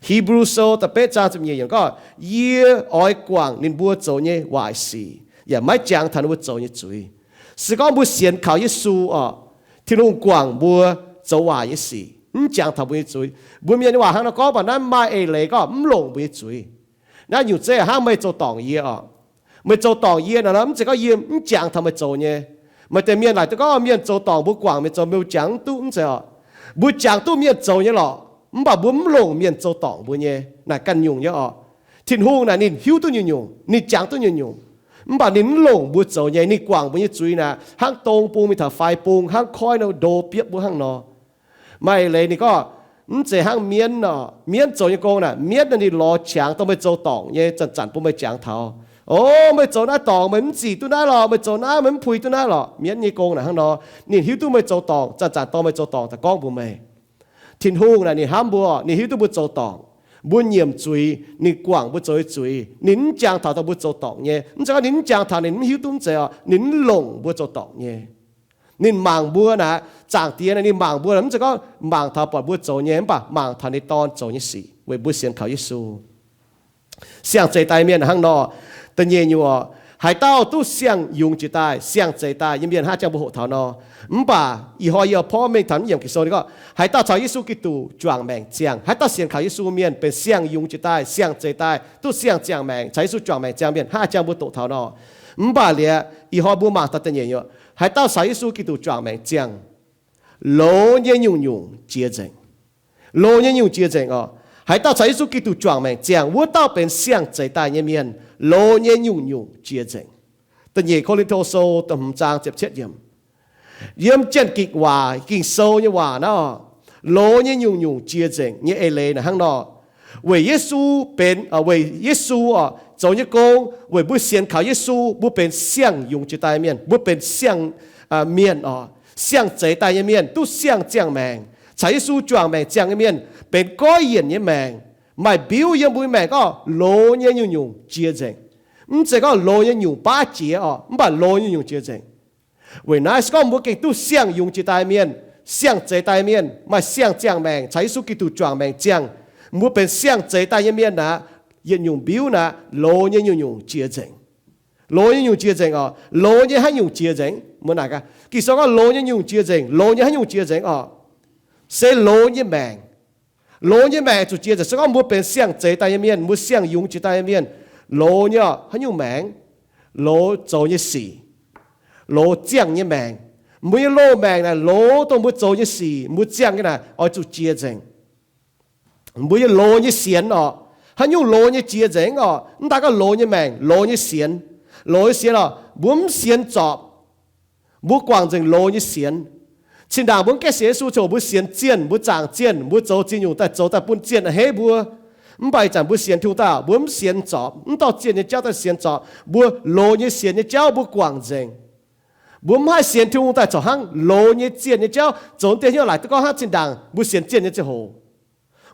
Hebrew Sou da'betv zaang ziepc nyeic yiemc gorngv, yie oix guangc ninh mbuo zoux nyei waaic sic, yaac maiv jangx taux ninh mbuo zoux nyei zuiz. Se gorngv mbuo sienx kaux Yesu oc, Tin-Hungh guangc mbuo zoux waaic nyei sic, mv jangx taux mbuo nyei zuiz. Mbuo mienh nyei waac hnangv nor gorngv, mv baac naaiv maaih eix leiz gorngv mv longc mbuo nyei zuiz. Naaiv nyungc zeiv hnangv meih zoux dorngc yie oc. Meih zoux dorngc yie naaic, mv zeiz gorngv yie mv jangx taux meih zoux nyei. Maaih deix mienh laaic duqv gorngv mienh zoux dorngc mbuo guangc mienh zoux, mbuo jangx mv duqv, mv zeiz oc. Mbuo jangx duqv mienh zoux nyei lorqc, mv baac mbuo mv longc mienh zoux dorngc mbuo nyei. Naaic ganh nyungc nyei oc. Tin-Hungh naaic ninh hiuv duqv nyungc-nyungc, ninh jangx duqv nyungc-nyungc, mv baac ninh mv longc mbuo zoux nyei. Ninh guangc mbuo nyei zuiz naaic hnangv dong bung mingh taux fai bung, hnangv koiv nor ndo biopv mbuo hnangv nor. Maaih eix leiz ninh gorngv, mv zeiz hnangv mienv oc. Mienv zoux nyei gong naaic, mienv naaic ninh lorz qangx dongh meih zoux dorngc nyei zanc-zanc bun meih jangx taux. O, meih zoux naaiv dorngc, meih mv zic duqv naaiv lorqc. Meih zoux naaiv, meih mv puix duqv naaiv lorqc. Mienv nyei gong naaic hnangv nor, ninh hiuv duqv meih zoux dorngc, zanc-zanc dorh meih zoux dorngc daaih gorngv mbuox meih. Tin-Hungh naaic ninh hnamv mbuo, ninh hiuv duqv mbuo zoux dorngc, mbuo nyiemc zuiz, ninh guangc mbuo zoux nyei zuiz. Ninh mv jangx taux dongh mbuo zoux dorngc nyei. Mv zeiz gorngv ninh mv jangx taux, ninh mv hiuv duqv, mv zeiz oc. Ninh mv longc mbuo zoux dorngc nyei. Ninh mangc mbuo naaic, Zaangc Diex naaic ninh mangc mbuo naaic, mv zeiz gorngv mangc taux buatc mbuo zoux nyei, mv baac mangc taux ninh Dorn zoux nyei sic weic mbuo sienx kaux Yesu. Siang-zeix daaih mienh hnangv nor, da'nyeic nyungc oc, Haaix dauh duqv siang-yungz jiex daaih, siang-zeix daaih nyei mienh, hnangv jangx mbuo hoqc taux nor. Mv baac ih hnoi yie porv mengh taux naaiv yiemc Ging-Sou ninh gorngv, haaix dauh caux Yesu Giduc juangc maengc ziangh, haaix dauh sienx kaux Yesu mienh benx siang-yungz jiex daaih, siang-zeix daaih, duqv siang-ziangh maengc, caux Yesu juangc maengc ziangh mienh, hnangv jangx mbuo doqc taux nor. Mv baac liuz, ih hnoi mbuo mangc taux da'nyeic nyungc, haaix dauh caux Yesu Giduc juangc maengc ziangh, loz nyei nyungc-nyungc jiex nzengc. Loz nyei nyungc jiex nzengc oc. Haaix dauh caux Yesu Giduc juangc maengc ziangh, wuov dauh benx siang-zeix daaih nyei mienh, loz nyei nyungc-nyungc jiex nzengc. Da'nyeic Ko^lin^to Sou da'hmz zaang ziepc cietv yiemc. Yiem Janx-Gikc waac, Ging-Sou nyei waac naaiv oc, loz nyei nyungc-nyungc jiex nzengc nyei eix leiz naaic hnangv nor. Weic Yesu benx, weic Yesu oc zoux nyei gong, weic mbuo sienx kaux Yesu, mbuo benx siang-yungz jiex daaih mienh, mbuo benx siang, mienh oc, siang-zeix daaih nyei mienh, duqv siang-ziangh maengc, caux Yesu juangc maengc ziangh nyei mienh, benx goiv yienc nyei maengc, maaih mbiuv yiem mbuo nyei maengc gorngv loz nyei nyungc-nyungc jiex nzengc. Mv zeiz gorngv loz nyei nyungc baav jiex oc, mv baac loz nyei nyungc jiex nzengc. Weic naaiv se gorngv mbuo gengh duqv siang-yungz jiex daaih mienh, siang-zeix daaih mienh, maaih siang-ziangh maengc, caux Yesu Giduc juangc maengc ziangh, mbuo benx siang-zeix daaih nyei mienh naaic, yietc nyungc mbiuv naaic, loz nyei nyungc-nyungc jiex nzengc. Loz nyei nyungc jiex nzengc oc. Loz nyei haaix nyungc jiex nzengc? Mbuo naaic gaax, Ging-Sou gorngv loz nyei nyungc jiex nzengc. Loz nyei haaix nyungc jiex nzengc oc? Se loz nyei maengc. Loz nyei maengc zuqc jiex nzengc. Se gorngv mbuo benx siang-zeix daaih nyei mienh, mbuo siang-yungz jiex daaih nyei mienh, loz nyei oc, haaix nyungc maengc? Loz zoux nyei sic, loz ziangh nyei maengc. Mbuo nyei loz-maengc naaic, loz dongh mbuo zoux nyei sic, mbuo ziangh nyei naaic, oix zuqc jiex nzengc. Mbuo nyei loz nyei sienx oc, haaix nyungc loz nyei jiex nzengc oc? Mv daaih gorngv loz nyei maengc, loz nyei sienx. Loz nyei sienx oc, mbuo mv sienx zorpc, mbuo guangc nzengc loz nyei sienx. Zinh ndaangc mbuo mv gaengh sienx Yesu, ziouc mbuo sienx zienh, mbuo zaangc zienh, mbuo zoux ziex nyungc daaih, zoux daaih bun zienh a'hneiv mbuo. Mv baac ih zanc mbuo sienx Tin-Hungh daaih, mbuo mv sienx zorpc, mv dorh zienh nyei jauv daaih sienx zorpc. Mbuo loz nyei sienx nyei jauv mbuo guangc nzengc. Mbuo mv haih sienx Tin-Hungh daaih corc hnangv loz nyei zienh nyei jauv. Zoux deix hnyouv laaic duqv gorngv hnangv zinh ndaangc mbuo sienx zienh nyei ziangh hoc,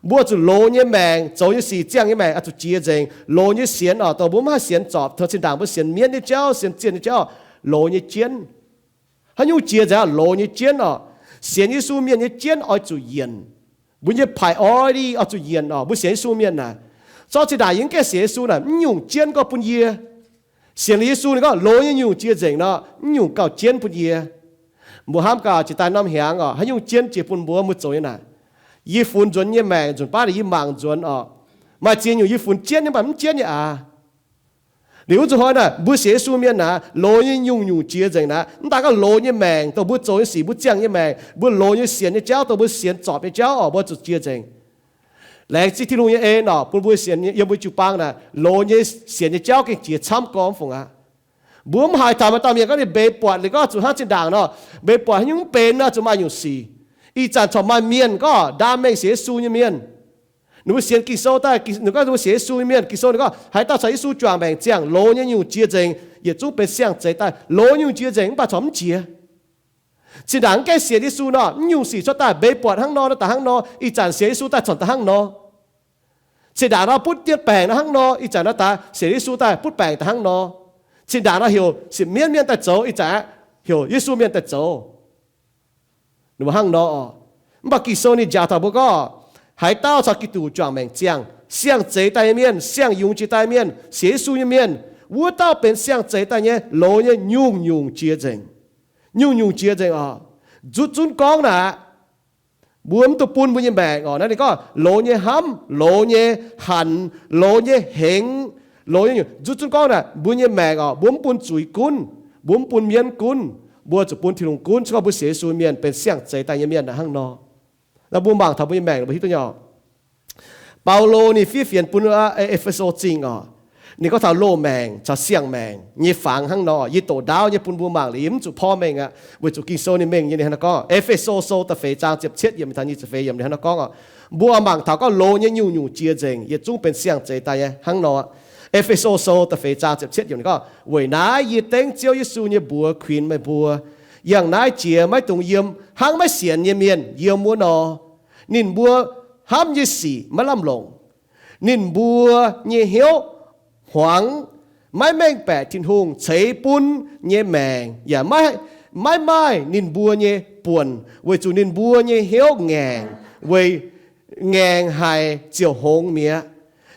mbuo zuqc loz nyei maengc, zoux nyei sic, ziangh nyei maengc oix zuqc jiex nzengc. Loz nyei sienx oc, dongh mbuo mv haih sienx zorpc, taux zinh ndaangc mbuo sienx mienv nyei jauv, sienx zienh nyei jauv, loz nyei jienv. Haaix nyungc jiex nzengc? Loz nyei jienv oc. Sienx Yesu mienh nyei jienv oix zuqc yienc. Mbuo nyei priority oix zuqc yienc oc. Mbuo sienx Yesu mienh naaic, zorqv zinh ndaangc yie mv gaengh sienx Yesu naaic, mv nyungc jienv gorngv bun yie. Sienx liuz Yesu ninh gorngv loz nyei nyungc jiex nzengc nor, mv nyungc gauh jienv bun yie. Mbuo hnamv gaax jiex daaih norm hnyangx oc, haaix nyungc jienv jiex bun mbuo, mbuo zoux nyei naaic. Yie funx nzuonx nyei maengc nzunc baav naaic, yie mangc nzuonx oc, maaih ziex nyungc yie funx jienv nyei, mv baac mv jienv nyei aax. Liuz wuov zuqc hnoi naaic, mbuo sienx Yesu mienh naaic, loz nyei nyungc-nyungc jiex nzengc naaic, mv daaih gorngv loz nyei maengc, dongh mbuo zoux nyei sic, mbuo ziangh nyei maengc, mbuo loz nyei sienx nyei jauv, dongh mbuo sienx zorpc nyei jauv oc, mbuo zuqc jiex nzengc. Laengz zingh Tin-Hungh nyei en oc, bun mbuo sienx yiem mbuo jiu-baang naaic, loz nyei sienx nyei jauv gengh jiex camv gormx fungc aqv. Mbuo mv haiz taux maaih dauh mienh gorngv ninh mbeix buatc liuz gorngv zuqc hnangv zinh ndaangc nor, mbeix buatc haaix nyungc mv benx nor, zuqc maaih nyungc sic. Ih zanc corc maaih mienh gorngv ndaam mengh sienx Yesu nyei mienh, ninh mbuo sienx Ging-Sou daaih, ninh gorngv ninh mbuo sienx Yesu nyei mienh, Ging-Sou ninh gorngv haaix dauh caux Yesu juangc maengc ziangh, loz nyei nyungc jiex nzengc, yietc zungv benx siang-zeix daaih. Loz nyei nyungc jiex nzengc mv baac corc mv jiex. Zinh ndaangc mv gaengh sienx Yesu nor, mv nyungc sic cuotv daaih, mbeix buatc hnangv nor, nor daaih hnangv nor, ih zanc sienx Yesu daaih corc daaih hnangv nor. Zinh ndaangc nor butv dieh baengc nor hnangv nor, ih zanc nor daaih sienx Yesu daaih butv baengc daaih hnangv nor. Zinh ndaangc nor heuc sipv mienv mienh daaih zoux, ih zanc aeqv, heuc Yesu mienh daaih zoux. Ninh mbuo hnangv nor oc. Mv baac Ging-Sou ninh njaaux taux mbuo gorngv, haaix dauh caux Giduc juangc maengc ziangh, siang-zeix daaih nyei mienh, siang-yungz jiex daaih mienh, sienx Yesu nyei mienh, wuov dauh benx siang-zeix daaih nyei, loz nyei nyungc-nyungc jiex nzengc. Nyungc-nyungc jiex nzengc oc. Nzutv zunv gorngv naaic, mbuo mv dungx bun mbuo nyei maengc oc. Naaiv ninh gorngv loz nyei hnamv, loz nyei hanc, loz nyei hengx, loz nyei nyungc, nzutv zunv gorngv naaic, mbuo nyei maengc oc, mbuo mv bun zuiz gunv, mbuo mv bun mienv gunv, mbuo zuqc bun Tin-Hungh gunv. Se gorngv mbuo sienx Yesu mienh, benx siang-zeix daaih nyei mienh naaic hnangv nor. Naaiv mbuo mangc taux mbuo nyei maengc, mbuo hiuv duqv nyei oc. Baulo ninh fiev fienx bun E^fe^so Zingh oc. Ninh gorngv taux loz-maengc caux siang-maengc nyei fangx hnangv nor. Yie doqc ndaauv nyei bun mbuo mangc liuz, yie mv zuqc porv mengh aqv, weic zuqc Ging-Sou ninh mengh nyei. Ninh hnangv naaiv gorngv, E^fe^so Sou da'feix zaang ziepc cietv yiemc taux nyic ziepc feix yiemc ninh hnangv naaiv gorngv oc. Mbuo mangc taux gorngv loz nyei nyungc-nyungc jiex nzengc, yietc zungv benx siang-zeix daaih nyei hnangv nor. E^fe^so Sou da'feix zaang ziepc cietv yiemc ninh gorngv, weic naaiv yie dengv Ziouv Yesu nyei mbuox kuinx meih mbuo, yangh naaiv jiex maiv dungx yiem hnangv maiv sienx nyei mienh yiem wuov nor. Ninh mbuo hnamv nyei sic maiv lamh longc. Ninh mbuo nyei hnyouv hmuangx, maiv mengh baeqc Tin-Hungh ceix bun nyei maengc, yaac maiv maaih ninh mbuo nyei buonc, weic zuqc ninh mbuo nyei hnyouv ngaengc, weic ngaengc haic ziouc hngongx mi'aqv.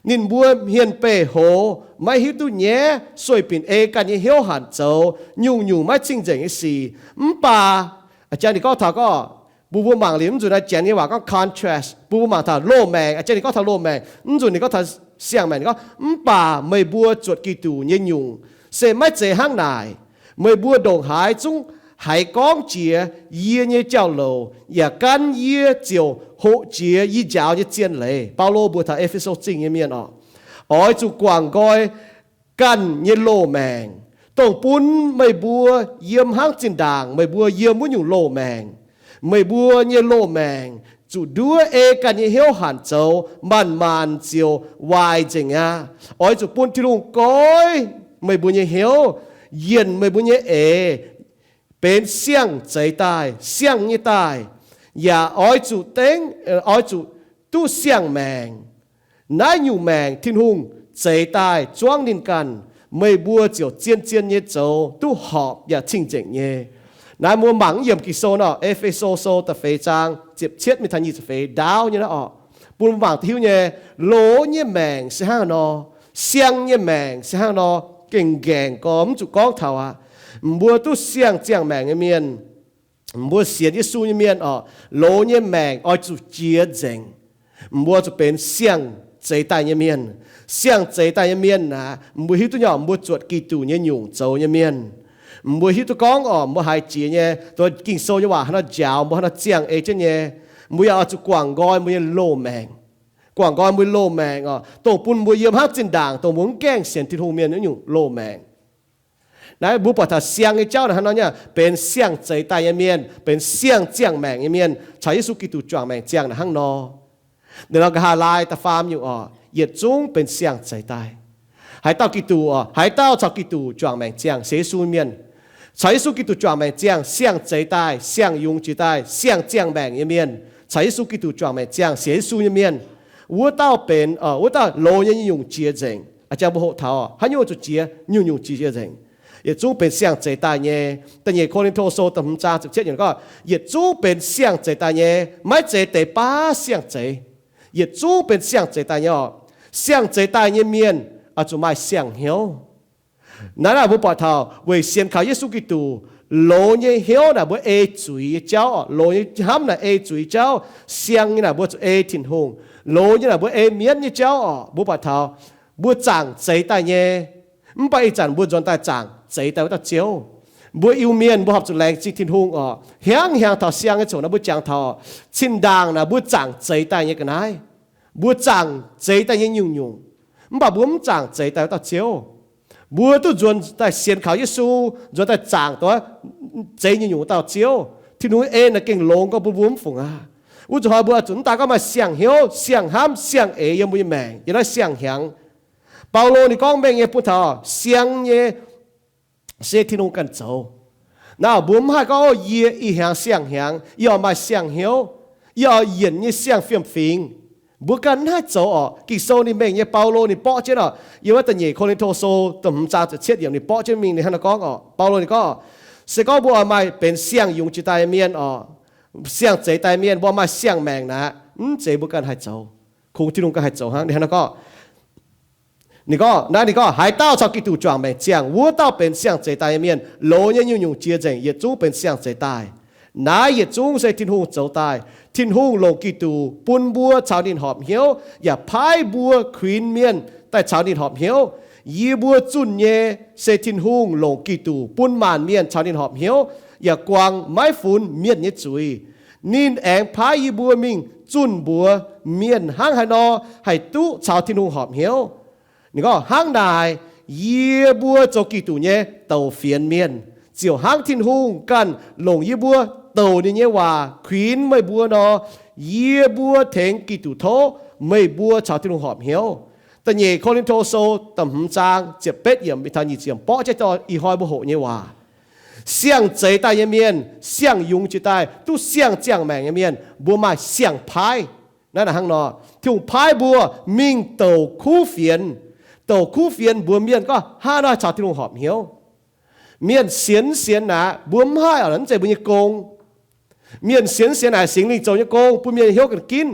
Ninh mbuo hmien beih hoz, maiv hiuv duqv nyaiv, sueih binc ei ganh nyei hnyouv hanc zoux nyungc-nyungc maiv cing-nzengc nyei sic. Mv baac, a'jang ninh gorngv taux gorngv, mbuo mbuo mangc liuz mv nzunc naaiv janx nyei waac gorngv contrast, mbuo mbuo mangc taux loz-maengc, a'jang ninh gorngv taux loz-maengc, mv nzunc ninh gorngv taux siang-maengc, ninh gorngv, mv baac meih mbuo zuotc Giduc nyei nyungc se maiv zeiz hnangv naaic. Meih mbuo ndongc haaix zungv haiz gorngv jiex yie nyei jauv-louc, yaac gan yie ziouc hoqc jiex yie njaaux nyei zien leiz. Baulo mbuox taux E^fe^so Zingh nyei mienh oc, oix zuqc guangc nqoi ganh nyei loz-maengc, dongh bun meih mbuo yiem hnangv zinh ndaangc meih mbuo yiem wuov nyungc loz-maengc. Meih mbuo nyei loz-maengc zuqc nduov ei ganh nyei hnyouv hanc zoux, maanc-maanc ziouc waaic nzengc aqv. Oix zuqc bun Tin-Hungh goiv meih mbuo nyei hnyouv, yienc meih mbuo nyei eix, benx siang-zeix daaih, siang nyei daaih, yaac oix zuqc dengv, oix zuqc duqv siang-maengc. Naaiv nyungc maengc Tin-Hungh zeix daaih zuangv ninh ganh, meih mbuo ziouc zien-zien nyei zoux duqv horpc yaac cing-nzengc nyei. Naaiv mbuo mangc yiem Ging-Sou nor, E^fe^so Sou da'feix zaang ziepc cietv mingh taux nyic ziepc feix ndaauv nyei naaiv oc, bun mbuo mangc duqv hiuv nyei, loz nyei maengc se hnangv haaix nor, siang nyei maengc se hnangv haaix nor, gengh nqaengc gorx mv zuqc gorngv taux aqv. Mbuo duqv siang ziangh maengc nyei mienh, mbuo sienx Yesu nyei mienh oc, loz nyei maengc oix zuqc jiex nzengc. Mbuo zuqc benx siang-zeix daaih nyei mienh. Siang-zeix daaih nyei mienh aeqv, mbuo hiuv duqv nyei oc, mbuo zuotc Giduc nyei nyungc zoux nyei mienh. Mbuo hiuv duqv gorngv oc, mbuo haiz jiex nyei, dongh Ging-Sou nyei waac haaix nor njaaux mbuo, haaix nor ziangh ei jienv nyei. Mbuo yaac oix zuqc guangc nqoi mbuo nyei loz-maengc. Guangc nqoi mbuo nyei loz-maengc oc, dongh bun mbuo yiem hnangv zinh ndaangc dongh mbuo mv gaengh sienx Tin-Hungh mienh nyungc loz-maengc. Naaiv mbuo buatc taux siang nyei jauv naaic hnangv nor nyei, benx siang-zeix daaih nyei mienh, benx siang ziangh maengc nyei mienh, caux Yesu Giduc juangc maengc ziangh naaic hnangv nor. Naaiv nor nqa'haav laai da'faam nyungc oc, yietc zungv benx siang-zeix daaih. Haaix dauh Giduc oc, haaix dauh caux Giduc juangc maengc ziangh, sienx Yesu mienh, caux Yesu Giduc juangc maengc ziangh, siang-zeix daaih, siang-yungz jiex daaih, siang ziangh maengc nyei mienh, caux Yesu Giduc juangc maengc ziangh, sienx Yesu nyei mienh, wuov dauh benx, wuov dauh loz nyei nyungc-nyungc jiex nzengc. A'jang mbuo hoqc taux haaix nyungc zuqc jiex, nyungc-nyungc jiex nzengc. Yietc zungv benx siang-zeix daaih nyei. Da'nyeic Ko^lin^to Sou da'hmz zaang ziepc cietv yiemc gorngv, yietc zungv benx siang-zeix daaih nyei, maiv zeiz deix baav siang-zeix. Yietc zungv benx siang-zeix daaih nyei oc. Siang-zeix daaih nyei mienh oix zuqc maaih siang-hnyouv. Naaiv naaic mbuo buatc taux weic sienx kaux Yesu Giduc, loz nyei hnyouv naaic mbuo ei zuiz nyei jauv oc, loz nyei hnamv naaic ei zuiz nyei jauv, siang nyei naaic mbuo zuqc ei Tin-Hungh, loz nyei naaic mbuo ei mienv nyei jauv oc. Mbuo buatc taux mbuo zaangc zeix daaih nyei, mv baac ih zanc mbuo nzuonx daaih zaangc zeix daaih wuov dauh Ziouv. Mbuo Iu-Mienh mbuo horpc zuqc laengz zingh Tin-Hungh oc. Hiaangx hiaangx taux siang nyei coc naaiv mbuo jangx taux, cin-ndaangc naaic mbuo zaangc zeix daaih nyei ga'naaiv, mbuo zaangc zeix daaih nyei nyungc-nyungc, mv baac mbuo mv zaangc zeix daaih wuov dauh Ziouv. Mbuo duqv nzuonx daaih sienx kaux Yesu, nzuonx daaih zaangc duqv zeix nyungc-nyungc wuov dauh Ziouv, Tin-Hungh nyei en naaic gengh longx gorngv bun mbuo mv fungc aqv. Wuov zuqc hnoi mbuo oix zuqc mv daaih gorngv maaih siang-hnyouv, siang-hnamv, siang-eix yiem mbuo nyei maengc, yiem naaiv siang-hnyangx. Baulo ninh gorngv mengh nyei bun taux siang nyei se Tin-Hungh ganh zoux. Naaiv mbuo mv haih gorngv, o, yie ih hnyangx siang-hnyangx, yie oix maaih siang-hnyouv, yie oix yienc nyei siang fiem-fingx. Mbuo ganh mv haih zoux oc. Ging-Sou ninh mengh nyei, Baulo ninh borqv jienv oc, yiem wuov da'nyeic Ko^lin^to Sou da'hmz zaang ziepc cietv yiemc ninh borqv jienv mingh ninh hnangv naaiv gorngv oc. Baulo ninh gorngv, se gorngv mbuo oix maaih benx siang-yungz jiex daaih nyei mienh oc, siang-zeix daaih mienh, mbuo maaih siang-maengc naaic, mv zeiz mbuo ganh haih zoux. Kungx Tin-Hungh ganh haih zoux hnangv. Ninh hnangv naaiv gorngv, ninh gorngv, naaiv ninh gorngv, haaix dauh caux Giduc juangc maengc ziangh, wuov dauh benx siang-zeix daaih nyei mienh. Loz nyei nyungc-nyungc jiex nzengc, yietc zungv benx siang-zeix daaih. Naaiv yietc zungv se Tin-Hungh zoux daaih. Tin-Hungh longc Giduc bun mbuo caux ninh horpc hnyouv, yaac paaiv mbuo kuinx mienh daaih caux ninh horpc hnyouv. Yie mbuo zunh nyei se Tin-Hungh longc Giduc bun maanc mienh caux ninh horpc hnyouv, yaac guangc maiv funx mienh nyei zuiz. Ninh aengx paaiv yie mbuo mingh zunh mbuox mienh hnangv haaix nor haih duqv caux Tin-Hungh horpc hnyouv. Ninh gorngv, hnangv naaic, yie mbuo zoux Giduc nyei douc fienx mienh, ziouc hnangv Tin-Hungh ganh longc yie mbuo douc ninh nyei waac kuinx meih mbuo nor, yie mbuo tengx Giduc tov meih mbuo caux Tin-Hungh horpc hnyouv. Da'nyeic Ko^lin^to Sou da'hmz zaang ziepc betv yiemc mingh taux nyic ziepc yiemc borqv jienv dorh ih hnoi mbuo hoqc nyei waac. Siang-zeix daaih nyei mienh, siang-yungz jiex daaih, duqv siang ziangh maengc nyei mienh, mbuo maaih siang-paaiv. Naaiv naaic hnangv nor, Tin-Hungh paaiv mbuo mingh douc kuv fienx. Douc kuv fienx mbuox mienh gorngv hnangv haaix nor caux Tin-Hungh horpc hnyouv. Mienh sienx sienx naaic, mbuo mv haih oc, mv zeiz mbuo nyei gong. Mienh sienx sienx naaic, Singx Lingh zoux nyei gong bun mienh hnyouv ganh ginv.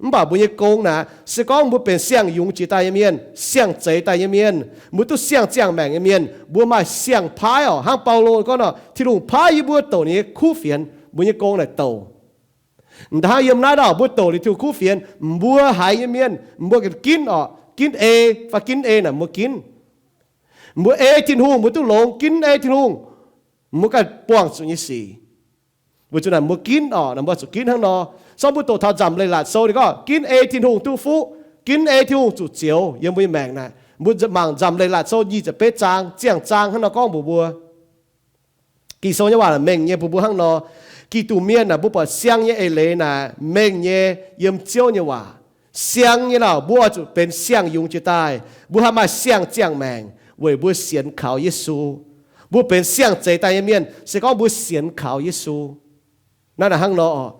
Mv baac mbuo nyei gong naaic, se gorngv mbuo benx siang-yungz jiex daaih nyei mienh, siang-zeix daaih nyei mienh, mbuo duqv siang ziangh maengc nyei mienh, mbuo maaih siang-paaiv oc. Hnangv Baulo gorngv nor, Tin-Hungh paaiv yie mbuo douc ninh nyei kuv fienx, mbuo nyei gong naaic douc. Hnangv yiem naaiv dauh mbuo douc liuz Tin-Hungh kuv fienx, mbuo haiz nyei mienh, mbuo ginv oc, ginv ei fai ginv ei naaic mbuo ginv. Mbuo ei Tin-Hungh mbuo duqv longx, ginv ei Tin-Hungh mbuo ganh buangh zuqc nyei sic. Weic zuqc naaic mbuo ginv oc, naaic mbuo zuqc ginv hnangv nor. Sorng mbuo doqc taux Nzamc Leiz-Latc Sou ninh gorngv, ginv ei Tin-Hungh duqv fuqv, ginv ei Tin-Hungh zuqc zioux yiem mbuo nyei maengc naaic. Mbuo mangc Nzamc Leiz-Latc Sou nyic ziepc betv zaang, ziangh zaang hnangv nor gorngv mbuox mbuo. Ging-Sou nyei waac mengh nyei bun mbuo hnangv nor. Giduc mienh naaic mbuo buatc siang nyei eix leiz naaic mengh nyei yiem Ziouv nyei waac. Siang nyei lauc mbuo oix zuqc benx siang-yungz jiex daaih, mbuo haih maaih siang ziangh maengc weic mbuo sienx kaux Yesu. Mbuo benx siang-zeix daaih nyei mienh se gorngv mbuo sienx kaux Yesu. Naaiv naaic hnangv nor oc.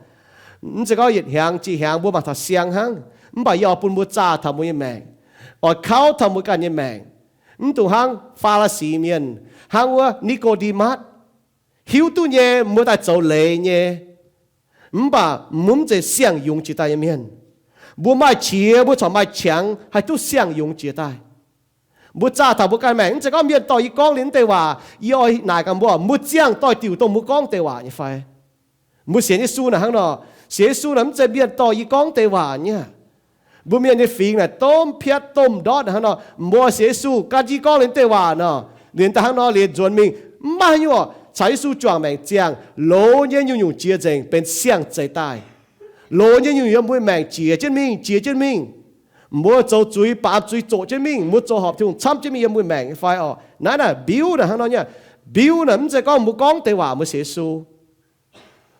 Mv zeiz gorngv yietc hnyangx jiex hnyangx mbuo mangc taux siang hnangv, mv baac yie oix bun mbuo zaah taux mbuo nyei maengc, oix kauv taux mbuo ganh nyei maengc. Mv dungx hnangv Faa^li^si mienh, hnangv wuov Ni^ko^nde^matv, hiuv duqv nyei mbuo daaih zoux leiz nyei, mv baac mbuo mv zeiz siang-yungz jiex daaih nyei mienh. Mbuo maaih qiex mbuo corc maaih qangx haih duqv siang-yungz jiex daaih. Mbuo zaah taux mbuo ganh maengc, mv zeiz gorngv mienh dorh yie gorngv liuz naaiv deix waac, yie oix naaic gaax mbuo, mbuo ziangh doix-diuc dongh mbuo gorngv deix waac nyei fai? Mbuo sienx Yesu naaic hnangv nor. Sienx Yesu naaic mv zeiz mienh dorh yie gorngv deix waac nyei aqv. Mbuo mienh nyei fingx naaic domh piatv domh ndortv hnangv nor. Mbuo sienx Yesu gan yie gorngv liuz naaiv deix waac nor, liuz daaih hnangv nor liuz nzuonx mingh, mv maaih haaix nyungc oc. Caux Yesu juangc maengc ziangh, loz nyei nyungc-nyungc jiex nzengc benx siang-zeix daaih. Loz nyei nyungc-nyungc yiem mbuo maengc jiex jienv mingh, jiex jienv mingh. Mbuo zoux zuiz, baamz zuiz zoqc jienv mingh, mbuo zoux horpc Tin-Hungh camv jienv mingh yiem mbuo maengc nyei fai oc? Naaiv naaic mbiuv naaic hnangv nor nyei. Mbiuv naaic mv zeiz gorngv mbuo gorngv deix waac mbuo sienx Yesu.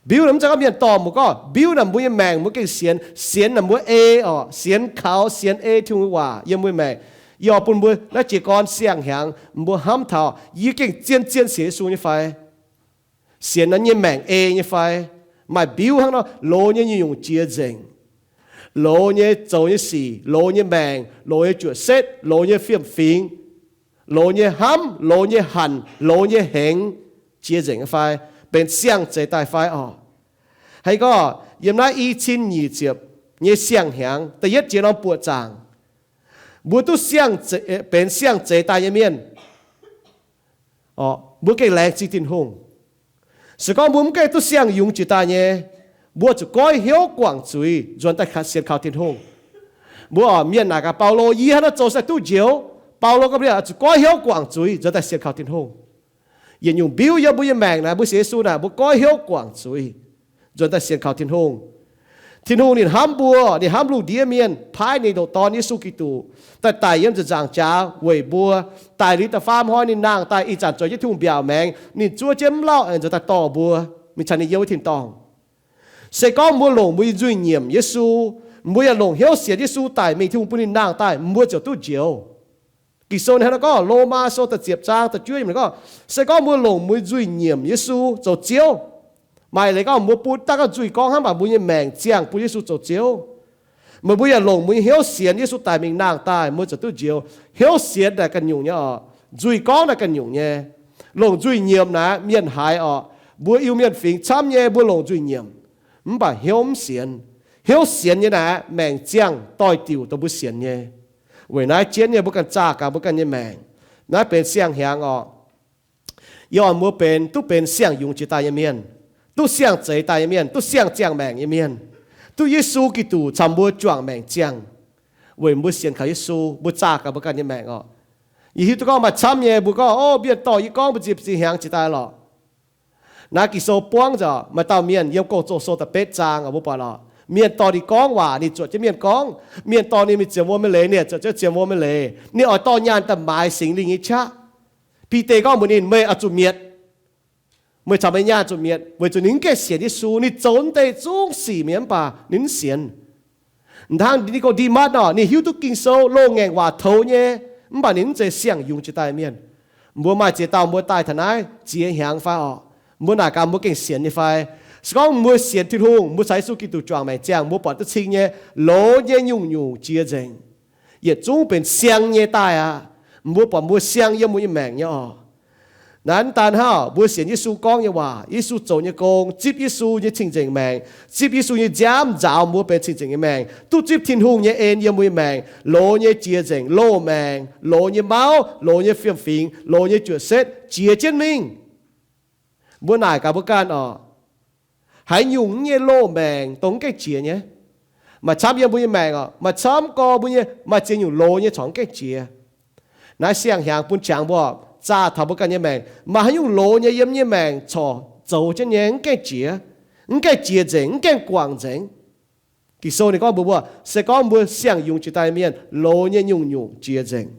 Mbiuv naaic mv zeiz gorngv mienh dorh mbuo gorngv, mbiuv naaic mbuo nyei maengc mbuo gengh sienx, sienx naaic mbuo ei oc, sienx kaux, sienx ei Tin-Hungh nyei waac yiem mbuo maengc. Yie oix bun mbuo naaiv jiez gorn siang-hnyangx mbuo hnamv taux, yie gengh zien-zien sienx Yesu nyei fai? Sienx naaiv nyei maengc ei nyei fai? Maaih mbiuv hnangv nor, loz nyei nyungc-nyungc jiex nzengc. Loz nyei zoux nyei sic, loz nyei maengc, loz nyei juoqc setv, loz nyei fiem-fingx, loz nyei hnamv, loz nyei hanc, loz nyei hengx, jiex nzengc nyei fai? Benx siang-zeix daaih fai oc? Haaix gorngv yiem naaiv i cin nyic ziepc nyei siang-hnyangx da'yietv jiex norm buoqc zaangc, mbuo duqv siang-zeix, benx siang-zeix daaih nyei mienh, mbuo gengh laengz zingh Tin-Hungh. Se gorngv mbuo mv gaengh duqv siang-yungz jiex daaih nyei, mbuo zuqc goiv hnyouv guangc zuiz nzuonx daaih sienx kaux Tin-Hungh. Mbuo oc, mienh naaic gaax Baulo, yie hnangv naaiv zoux se duqv njoux. Baulo gorngv mbuo zuqc goiv hnyouv guangc zuiz nzuonx daaih sienx kaux Tin-Hungh. Yietc nyungc mbiuv yiem mbuo nyei maengc naaic, mbuo sienx Yesu naaic, mbuo goiv hnyouv guangc zuiz nzuonx daaih sienx kaux Tin-Hungh. Tin-Hungh ninh hnamv mbuo, ninh hnamv lungh ndiev mienh, paaiv ninh ndoqc Dorn, Yesu Giduc, daaih daic yiem ziepc nzaangc jaax weic mbuo, daic liuz da'faam hnoi ninh nangh daaih, ih zanc zueiz jienv Tin-Hungh mbiaauc maengx, ninh zuov jienv mv lauh aengx nzuonx daaih dorh mbuo mingh caux ninh yiem wuov tin-dorngh. Se gorngv mbuo longc mbuo nyei nzuih nyiemc Yesu, mbuo yaac longc hnyouv sienx Yesu daic mingh, Tin-Hungh bun ninh nangh daaih, mbuo ziouc duqv njoux. Ging-Sou hnangv naaiv gorngv, Lomaa Sou da'ziepc zaang da'juov yiemc gorngv, se gorngv mbuo longc mbuo nzuih nyiemc Yesu zoux Ziouv, maaih leiz gorngv mbuo bun daaih gorngv nzuih gorngv hnangv, mv baac mbuo nyei maengc ziangh bun Yesu zoux Ziouv. Meih mbuo yaac longc mbuo nyei hnyouv sienx Yesu daic mingh nangh daaih, mbuo ziouc duqv njoux. Hnyouv sienx naaic ganh nyungc nyei oc. Nzuih gorngv naaic ganh nyungc nyei. Longc nzuih nyiemc naaic mienh haiz oc. Mbuo Iu-Mienh fingx camv nyei, mbuo longc nzuih nyiemc, mv baac hnyouv mv sienx. Hnyouv sienx nyei naaic maengc ziangh doix-diuc dongh mbuo sienx nyei. Weic naaiv jienv nyei mbuo ganh zaah gaax mbuo ganh nyei maengc. Naaiv benx siang-hnyangx oc. Yie oix mbuo benx, duqv benx siang-yungz jiex daaih nyei mienh, duqv siang-zeix daaih nyei mienh, duqv siang ziangh maengc nyei mienh, duqv Yesu Giduc caux mbuo juangc maengc ziangh. Weic mbuo sienx kaux Yesu, mbuo zaah gaax mbuo ganh nyei maengc oc. Yie hiuv duqv gorngv maaih camv nyei mbuo gorngv, o, mienh dorh yie gorngv mbuo zipv zinh hnyangx jiex daaih lorqc. Naaiv Ging-Sou buangv nzengc, maaih dauh mienh yiem Gong-Zoh Sou da'betv zaang oc, mbuo buatc lorqc, mienh dorh ninh gorngv waac, ninh zuotc jienv mienh gorngv. Mienh dorh ninh mingh zienx wuom nyei leiz, ninh zuotc jienv zienx wuom nyei leiz. Ninh oix dorh nyaanh daaih maaiz Singx Lingh nyei qaqv. Bide gorngv mbuox ninh, meih oix zuqc mietc. Meih caux meih nyaanh zuqc mietc, weic zuqc ninh mv gaengh sienx Yesu. Ninh zoux naaiv deix zungv sic mi'aqv, mv baac ninh mv sienx. Hnangv Ni^ko^nde^matv nor, ninh hiuv duqv Ging-Sou loz-ngaengc waac toux nyei, mv baac ninh mv zeiz siang-yungz jiex daaih mienh. Mbuo maaih ziex dauh mbuo daaih taux naaiv ziex hnyangx fai orqc? Mbuo naaic gaax mbuo gengh sienx nyei fai? Se gorngv mbuo sienx Tin-Hungh, mbuo caux Yesu Giduc juangc maengc ziangh, mbuo buatc duqv cing nyei, loz nyei nyungc-nyungc jiex nzengc. Yietc zungv benx siang nyei daaih aqv. Mbuo buatc mbuo siang yiem mbuo nyei maengc nyei orqc? Naaiv daan hnangv mbuo sienx Yesu gorngv nyei waac, Yesu zoux nyei gong, zipv Yesu nyei cing-nzengc maengc, zipv Yesu nyei nziaamv nzaaux mbuo benx cing-nzengc nyei maengc, duqv zipv Tin-Hungh nyei en yiem mbuo nyei maengc, loz nyei jiex nzengc loz-maengc, loz nyei mauv, loz nyei fiem-fingx, loz nyei juoqc setv jiex jienv mingh. Mbuo naaic gaax mbuo ganh oc, haaix nyungc nyei loz-maengc dongh mv gaengh jiex nyei? Maaih camv yiem mbuo nyei maengc oc, maaih camv gorx mbuo nyei maaih ziex nyungc loz nyei corc mv gaengh jiex. Naaiv siang-hnyangx bun qangx mbuo zaah taux mbuo ganh nyei maengc, maaih haaix nyungc loz nyei yiem nyei maengc corc zoux jienv nyei mv gaengh jiex, mv gaengh jiex nzengc, mv gaengh guangc nzengc. Ging-Sou ninh gorngv mbuox mbuo, se gorngv mbuo siang-yungz jiex daaih mienh, loz nyei nyungc-nyungc jiex nzengc.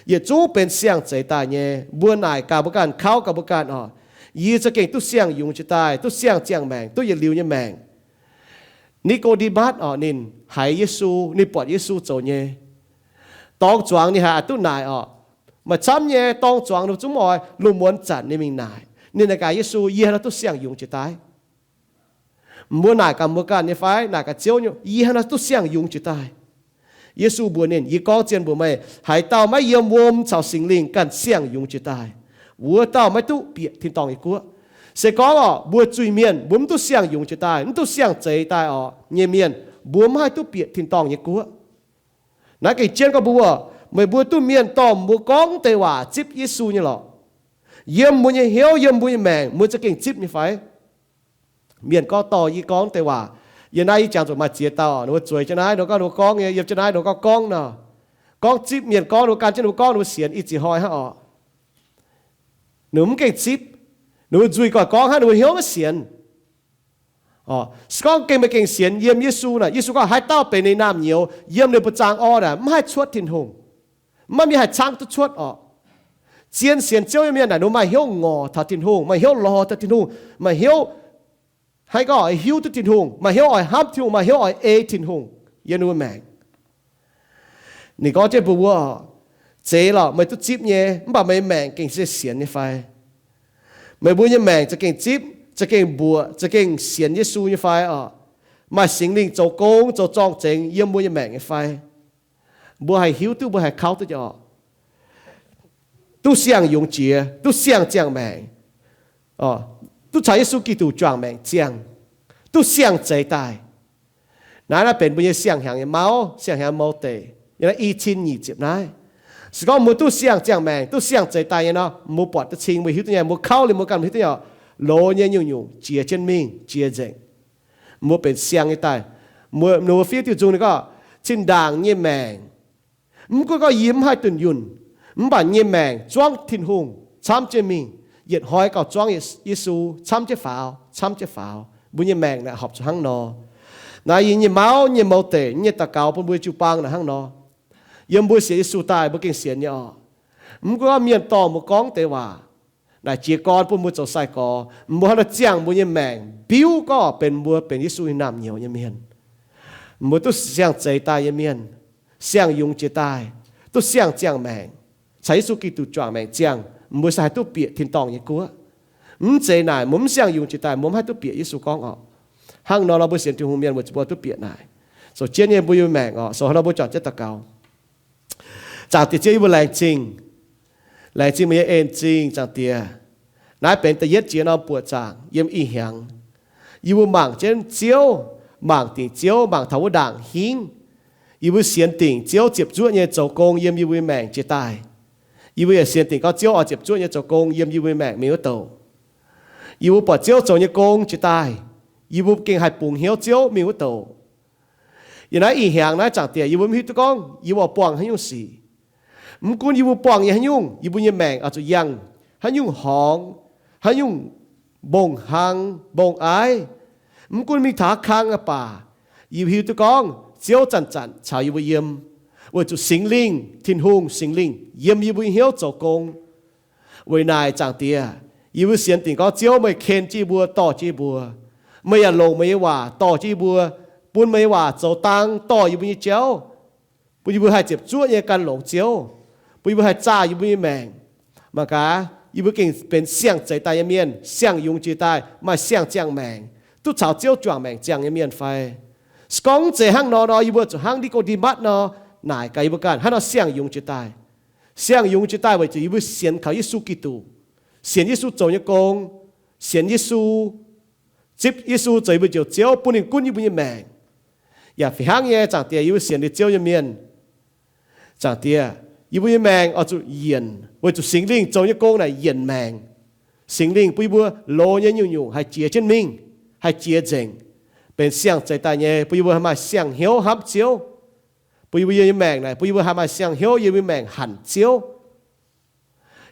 Yietc zungv benx siang-zeix daaih nyei. Mbuo naaic gaax mbuo ganh, kauv gaax mbuo ganh oc, yie za'gengh duqv siang-yungz jiex daaih, duqv siang-ziangh maengc, duqv yietc liuz nyei maengc. Ni^go^nde^matv oc, ninh haiz Yesu, ninh buatc Yesu zoux nyei. Dorng zuangx ninh haiz aqc duqv naaic oc. Maaih camv nyei dorng zuangx ninh zungv oix lungh muonz zanc ninh mingh naaic. Ninh naaic gaax Yesu, yie hnangv nor duqv siang-yungz jiex daaih? Mbuo naaic gaax mbuo ganh nyei fai? Naaic gaax Ziouv nyei, yie hnangv nor duqv siang-yungz jiex daaih? Yesu mbuox ninh, yie gorngv zien mbuox meih, haaix dauh maiv yiem wuom caux Singx Lingh ganh siang-yungz jiex daaih, wuov dauh maiv duqv bieqc tin-dorngh nyei guoqv. Se gorngv oc, mbuo zuiz-mienh mbuo mv duqv siang-yungz jiex daaih, mv duqv siang-zeix daaih oc nyei mienh, mbuo mv haih duqv bieqc tin-dorngh nyei guoqv. Naaiv gengh jienv gorngv mbuo, meih mbuo duqv mienh dorh mbuo gorngv deix waac zipv Yesu nyei lorqc. Yiem mbuo nyei hnyouv, yiem mbuo nyei maengc, mbuo za'gengh zipv nyei fai? Mienh gorngv dorh yie gorngv deix waac, yiem naaiv yie jangx zuqc maaih ziex dauh, ninh mbuo zueiz jienv naaiv nor gorngv, ninh mbuo gorngv nyei, yiem jienv naaiv nor gorngv gorngv nor, gorngv zipv mienh gorngv, ninh mbuo gan jienv ninh mbuo gorngv, ninh mbuo sienx ih ziex hnoi hnangv oc. Ninh mbuo mv gengh zipv, ninh mbuo nzuih goiv gorngv hnangv, ninh mbuo hnyouv maiv sienx. Se gorngv gengh meih gengh sienx yiem Yesu naaic, Yesu gorngv haaix dauh benx ninh naamh nyouz yiem ninh mbuo zaang orn naaic mv haih cuotv Tin-Hungh. Mv maaih mienh haih caangv duqv cuotv oc. Zien sienx Ziouv nyei mienh naaic, ninh maaih hnyouv ngorc taux Tin-Hungh, maaih hnyouv lorz taux Tin-Hungh, maaih hnyouv, haaix gorngv oix hiuv duqv Tin-Hungh, maaih hnyouv oix hnamv Tin-Hungh, maaih hnyouv oix ei Tin-Hungh yiem ninh mbuo maengc. Ninh gorngv jienv mbuox mbuo, zeiz lorqc, meih duqv zipv nyei, mv baac meih maengc gengh se sienx nyei fai? Meih mbuo nyei maengc za'gengh zipv, za'gengh mbuoqc, za'gengh sienx Yesu nyei fai oc? Maaih Singx Lingh zoux gong zoux zorng-zengx yiem mbuo nyei maengc nyei fai? Mbuo haih hiuv duqv, mbuo haih kauv duqv nyei oc. Duqv siang-yungz jiex, duqv siang-ziangh maengc, duqv caux Yesu Giduc juangc maengc ziangh, duqv siang-zeix daaih. Naaiv, naaiv benx mbuo nyei siang-hnyangx nyei mauv, siang-hnyangx mouv deic, yiem naaiv i cin nyic ziepc naaiv. Se gorngv mbuo duqv siang-ziangh maengc, duqv siang-zeix daaih nyei nor, mbuo buatc duqv cing, mbuo hiuv duqv nyei, mbuo kauv liuz mbuo ganh hiuv duqv nyei oc. Loz nyei nyungc-nyungc jiex jienv mingh, jiex nzengc. Mbuo benx siang nyei daaih. Mbuo, mbuo fiev diuh nzung ninh gorngv, zinh ndaangc nyei maengc, mv gunv gorngv yie mv haih dunh yunh, mv baac nyei maengc zuangv Tin-Hungh camv jienv mingh. Yietc hnoi gauh zuangv Yesu camv jienv faaux, camv jienv faaux. Mbuo nyei maengc naaic horpc zuqc hnangv nor. Naaiv yie nyei mauv nyei mouv deic nyei daux gaux bun mbuo jiu-baang naaic hnangv nor. Yiem mbuo sienx Yesu daaih mbuo gengh sienx nyei oc. Mv gunv mienh dorh mbuo gorngv deix waac naaic jiez gorn bun mbuo zoux sai-gorx, mbuo hnangv nor ziangh mbuo nyei maengc biuv gorngv benx mbuo benx Yesu nyei naamh nyouz nyei mienh. Mbuo duqv siang-zeix daaih nyei mienh, siang-yungz jiex daaih, duqv siang-ziangh maengc, caux Yesu Giduc juangc maengc ziangh, mbuo se haih duqv bieqc tin-dorngh nyei guoqv. Mv zeiz naaic mbuo mv siang-yungz jiex daaih mbuo mv haih duqv bieqc Yesu gorngv oc. Hnangv nor nor mbuo sienx Tin-Hungh mienh weic zuqc mbuo duqv bieqc naaic. Zoux jienv nyei mbuo nyei maengc oc. Zoux hnangv nor mbuo juangc jienv daux gaux. Zaangc Diex Ziouv, yie mbuo laengz zingh, laengz zingh meih nyei en zingh, Zaangc Diex. Naaiv benx da'yietv jiex norm buoqc zaangc yiem ih hnyangx. Yie mbuo mangc jienv Ziouv, mangc dingc Ziouv, mangc taux wuov ndaangc hingv. Yie mbuo sienx dingc Ziouv ziepc zuoqv nyei zoux gong yiem yie mbuo nyei maengc jiex daaih. Yie mbuo yaac sienx dingc gorngv Ziouv oix ziepc zuoqv nyei zoux gong yiem yie mbuo nyei maengc mingh wuov douc. Yie mbuo buatc Ziouv zoux nyei gong jiex daaih, yie mbuo gengh haih bungx hnyouv Ziouv mingh wuov douc. Yiem naaiv ih hnyangx naaiv, Zaangc Diex, yie mbuo mv hiuv duqv gorngv yie mbuo buangh haaix nyungc sic. Mv gunv yie mbuo buangh nyei haaix nyungc, yie mbuo nyei maengc oix zuqc yangh haaix nyungc horngz, haaix nyungc mbong-hlang mbong-aiv. Mv gunv mingh taux haaix kang aqv baac, yie mbuo hiuv duqv gorngv Ziouv zanc-zanc caux yie mbuo yiem, weic zuqc Singx Lingh, Tin-Hungh Singx Lingh yiem yie mbuo nyei hnyouv zoux gong. Weic naaic, Zaangc Diex, yie mbuo sienx dingc gorngv Ziouv meih ken jienv yie mbuo, dorh jienv yie mbuo. Meih yaac longc meih nyei waac dorh jienv yie mbuo, bun meih nyei waac zoux dang dorh yie mbuo nyei jauv, bun yie mbuo haih ziepc zuoqv nyei gan longx Ziouv, bun yie mbuo haih zaah yie mbuo nyei maengc. Mangc gaax, yie mbuo gengh benx siang-zeix daaih nyei mienh, siang-yungz jiex daaih, maaih siang-ziangh maengc, duqv caux Ziouv juangc maengc ziangh nyei mienh fai? Se gorngv mv zeiz hnangv nor nor, yie mbuo zuqc hnangv Ni^go^nde^matv nor, naaic gaax yie mbuo ganh, hnangv nor siang-yungz jiex daaih. Siang-yungz jiex daaih weic zuqc yie mbuo sienx kaux Yesu Giduc. sienx Yesu zoux nyei gong, sienx Yesu, zipv Yesu zoux yie mbuo njoux Ziouv, bun ninh gunv yie mbuo nyei maengc. Yaac fih hnangv nyei, Zaangc Diex, yie mbuo sienx liuz Ziouv nyei mienh, Zaangc Diex, yie mbuo nyei maengc oix zuqc yienc weic zuqc Singx Lingh zoux nyei gong naaic yienc maengc. Singx Lingh bun yie mbuo loz nyei nyungc-nyungc haih jiex jienv mingh, haih jiex nzengc, benx siang-zeix daaih nyei, bun yie mbuo haih maaih siang-hnyouv hnamv Ziouv. Bun yie mbuo nyei maengc naaic, bun yie mbuo haih maaih siang-hnyouv, yie mbuo maengc hanc Ziouv.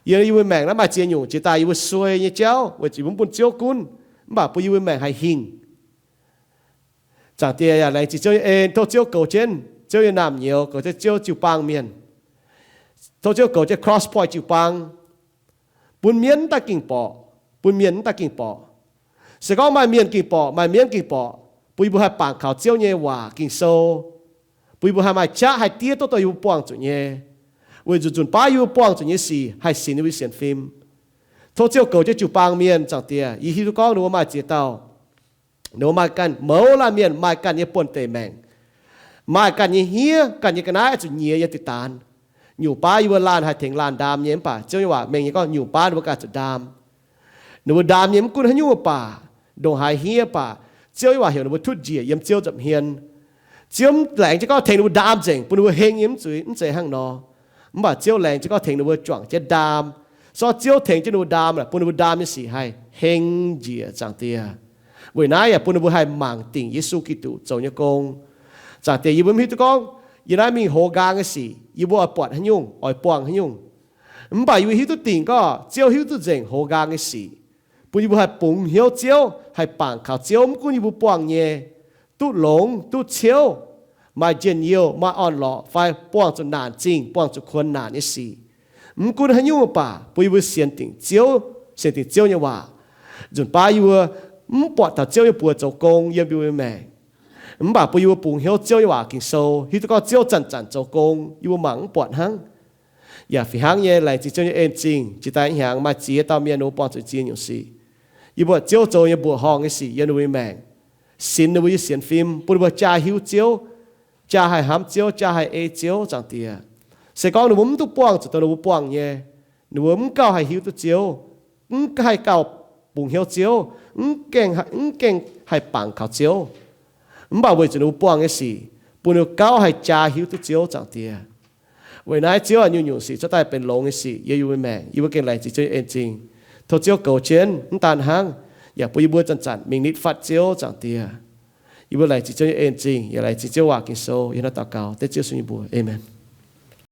Yie, yie mbuo maengc naaiv maaih ziex nyungc jiex daaih yie mbuo suei nyei jauv weic zuqc yie mbuo mv bun Ziouv gunv, mv baac bun yie mbuo maengc haih hingh. Zaangc Diex, yaac laengz zingh Ziouv nyei en, tov Ziouv goux jienv Ziouv nyei naamh nyouz, goux jienv Ziouv jiu-baang mienh. Tov Ziouv goux jienv Crosspointe jiu-baang, bun mienh mv daaih ging borqc, bun mienh mv daaih ging borqc. Se gorngv maaih mienh ging borqc, maaih mienv ging borqc, bun yie mbuo haih bangc kaux Ziouv nyei waac Ging-Sou, bun yie mbuo haih maaih qaqv haih diev duqv dongh yie mbuo buangh zuqc nyei, weic zuqc nzunc baav yie mbuo buangh zuqc nyei sic haih sinx yie mbuo nyei sienx fim. Tov Ziouv goux jienv jiu-baang mienh, Zaangc Diex. Yie hiuv duqv gorngv ninh mbuo maaih ziex dauh, ninh mbuo maaih ganh mouz laanh mienh maaih ganh nyei buonv-deic maengc, maaih ganh nyei hniev, ganh nyei ga'naaiv oix zuqc nyiex yiem diqc daanx. Nyungc baav yie mbuo laanh haih tengx laanh ndaam nyei, mv baac Ziouv nyei waac mengh nyei gorngv nyungc baav ninh mbuo ganh zuqc ndaam. Ninh mbuo ndaam nyei mv gunv haaix nyungc baac, ndongc haaix hniev baac, Ziouv nyei waac heuc ninh mbuo tutv njiec yiem Ziouv nza'hmien. Ziouv mv laengz jienv gorngv tengx ninh mbuo ndaam nzengc bun ninh mbuo heng nyei, mv zuqc, mv zeiz hnangv nor. Mv baac Ziouv laengz jienv gorngv tengx ninh mbuo juangc jienv ndaam. Se gorngv Ziouv tengx jienv ninh mbuo ndaam, bun ninh mbuo ndaam nyei sic haih heng njiec, Zaangc Diex. Weic naaiv yaac bun ninh mbuo haih mangc dingc Yesu Giduc zoux nyei gong. Zaangc Diex, yie mbuo mv hiuv duqv gorngv yiem naaiv mingh hoz nqaang nyei sic yie mbuo oix buatc haaix nyungc, oix buangh haaix nyungc. Mv baac yie mbuo hiuv duqv dingc gorngv Ziouv hiuv duqv nzengc hoz nqaang nyei sic, bun yie mbuo haih bungx hnyouv Ziouv, haih bangc kaux Ziouv, mv gunv yie mbuo buangh nyei, duqv longx, duqv ciouv, maaih njien-youh, maaih orn-lorqc, fai buangh zuqc naanc zingh, buangh zuqc kuonx naanc nyei sic. Mv gunv haaix nyungc baac bun yie mbuo sienx dingc Ziouv, sienx dingc Ziouv nyei waac. Nzunc baav yie mbuo mv buatc taux Ziouv nyei buoz zoux gong yiem yie mbuo nyei maengc, mv baac bun yie mbuo bungx hnyouv Ziouv nyei waac Ging-Sou, hiuv duqv gorngv Ziouv zanc-zanc zoux gong, yie mbuo mangc mv buatc hnangv. Yaac fih hnangv nyei, laengz zingh Ziouv nyei en-zingh, jiex daaih hnyangx maaih ziex dauh mienh ninh mbuo buangh zuqc ziex nyungc sic. Yie mbuo Ziouv zoux nyei mbuoqc horngh nyei sic yiem ninh mbuo nyei maengc, sinx ninh mbuo nyei sienx fim, bun ninh mbuo jaa hiuv Ziouv, jaa haih hnamv Ziouv, jaa haih ei Ziouv, Zaangc Diex. Se gorngv ninh mbuo mv duqv buangh zuqc dongh ninh mbuo buangh nyei, ninh mbuo mv gauh haih hiuv duqv Ziouv, mv haih gauh bungx hnyouv Ziouv, mv gaengh, mv gaengh haih bangc kaux Ziouv. Mv baac weic zuqc ninh mbuo buangh nyei sic, bun ninh mbuo gauh haih jaa hiuv duqv Ziouv, Zaangc Diex. Weic naaiv Ziouv aac, nyungc-nyungc sic cuotv daaih benx longx nyei sic yiem yie mbuo maengc, yie mbuo gengh laengz zingh Ziouv nyei en-zingh. Tov Ziouv goux jienv mv daan hnangv, yaac bun yie mbuo zanc-zanc mingh nitv fatv Ziouv, Zaangc Diex. Yie mbuo laengz zingh Ziouv nyei en-zingh, yaac laengz zingh Ziouv waac Ging-Sou. Yie hnangv naaiv daux gaux dengv Ziouv Yesu nyei mbuox. Aamen.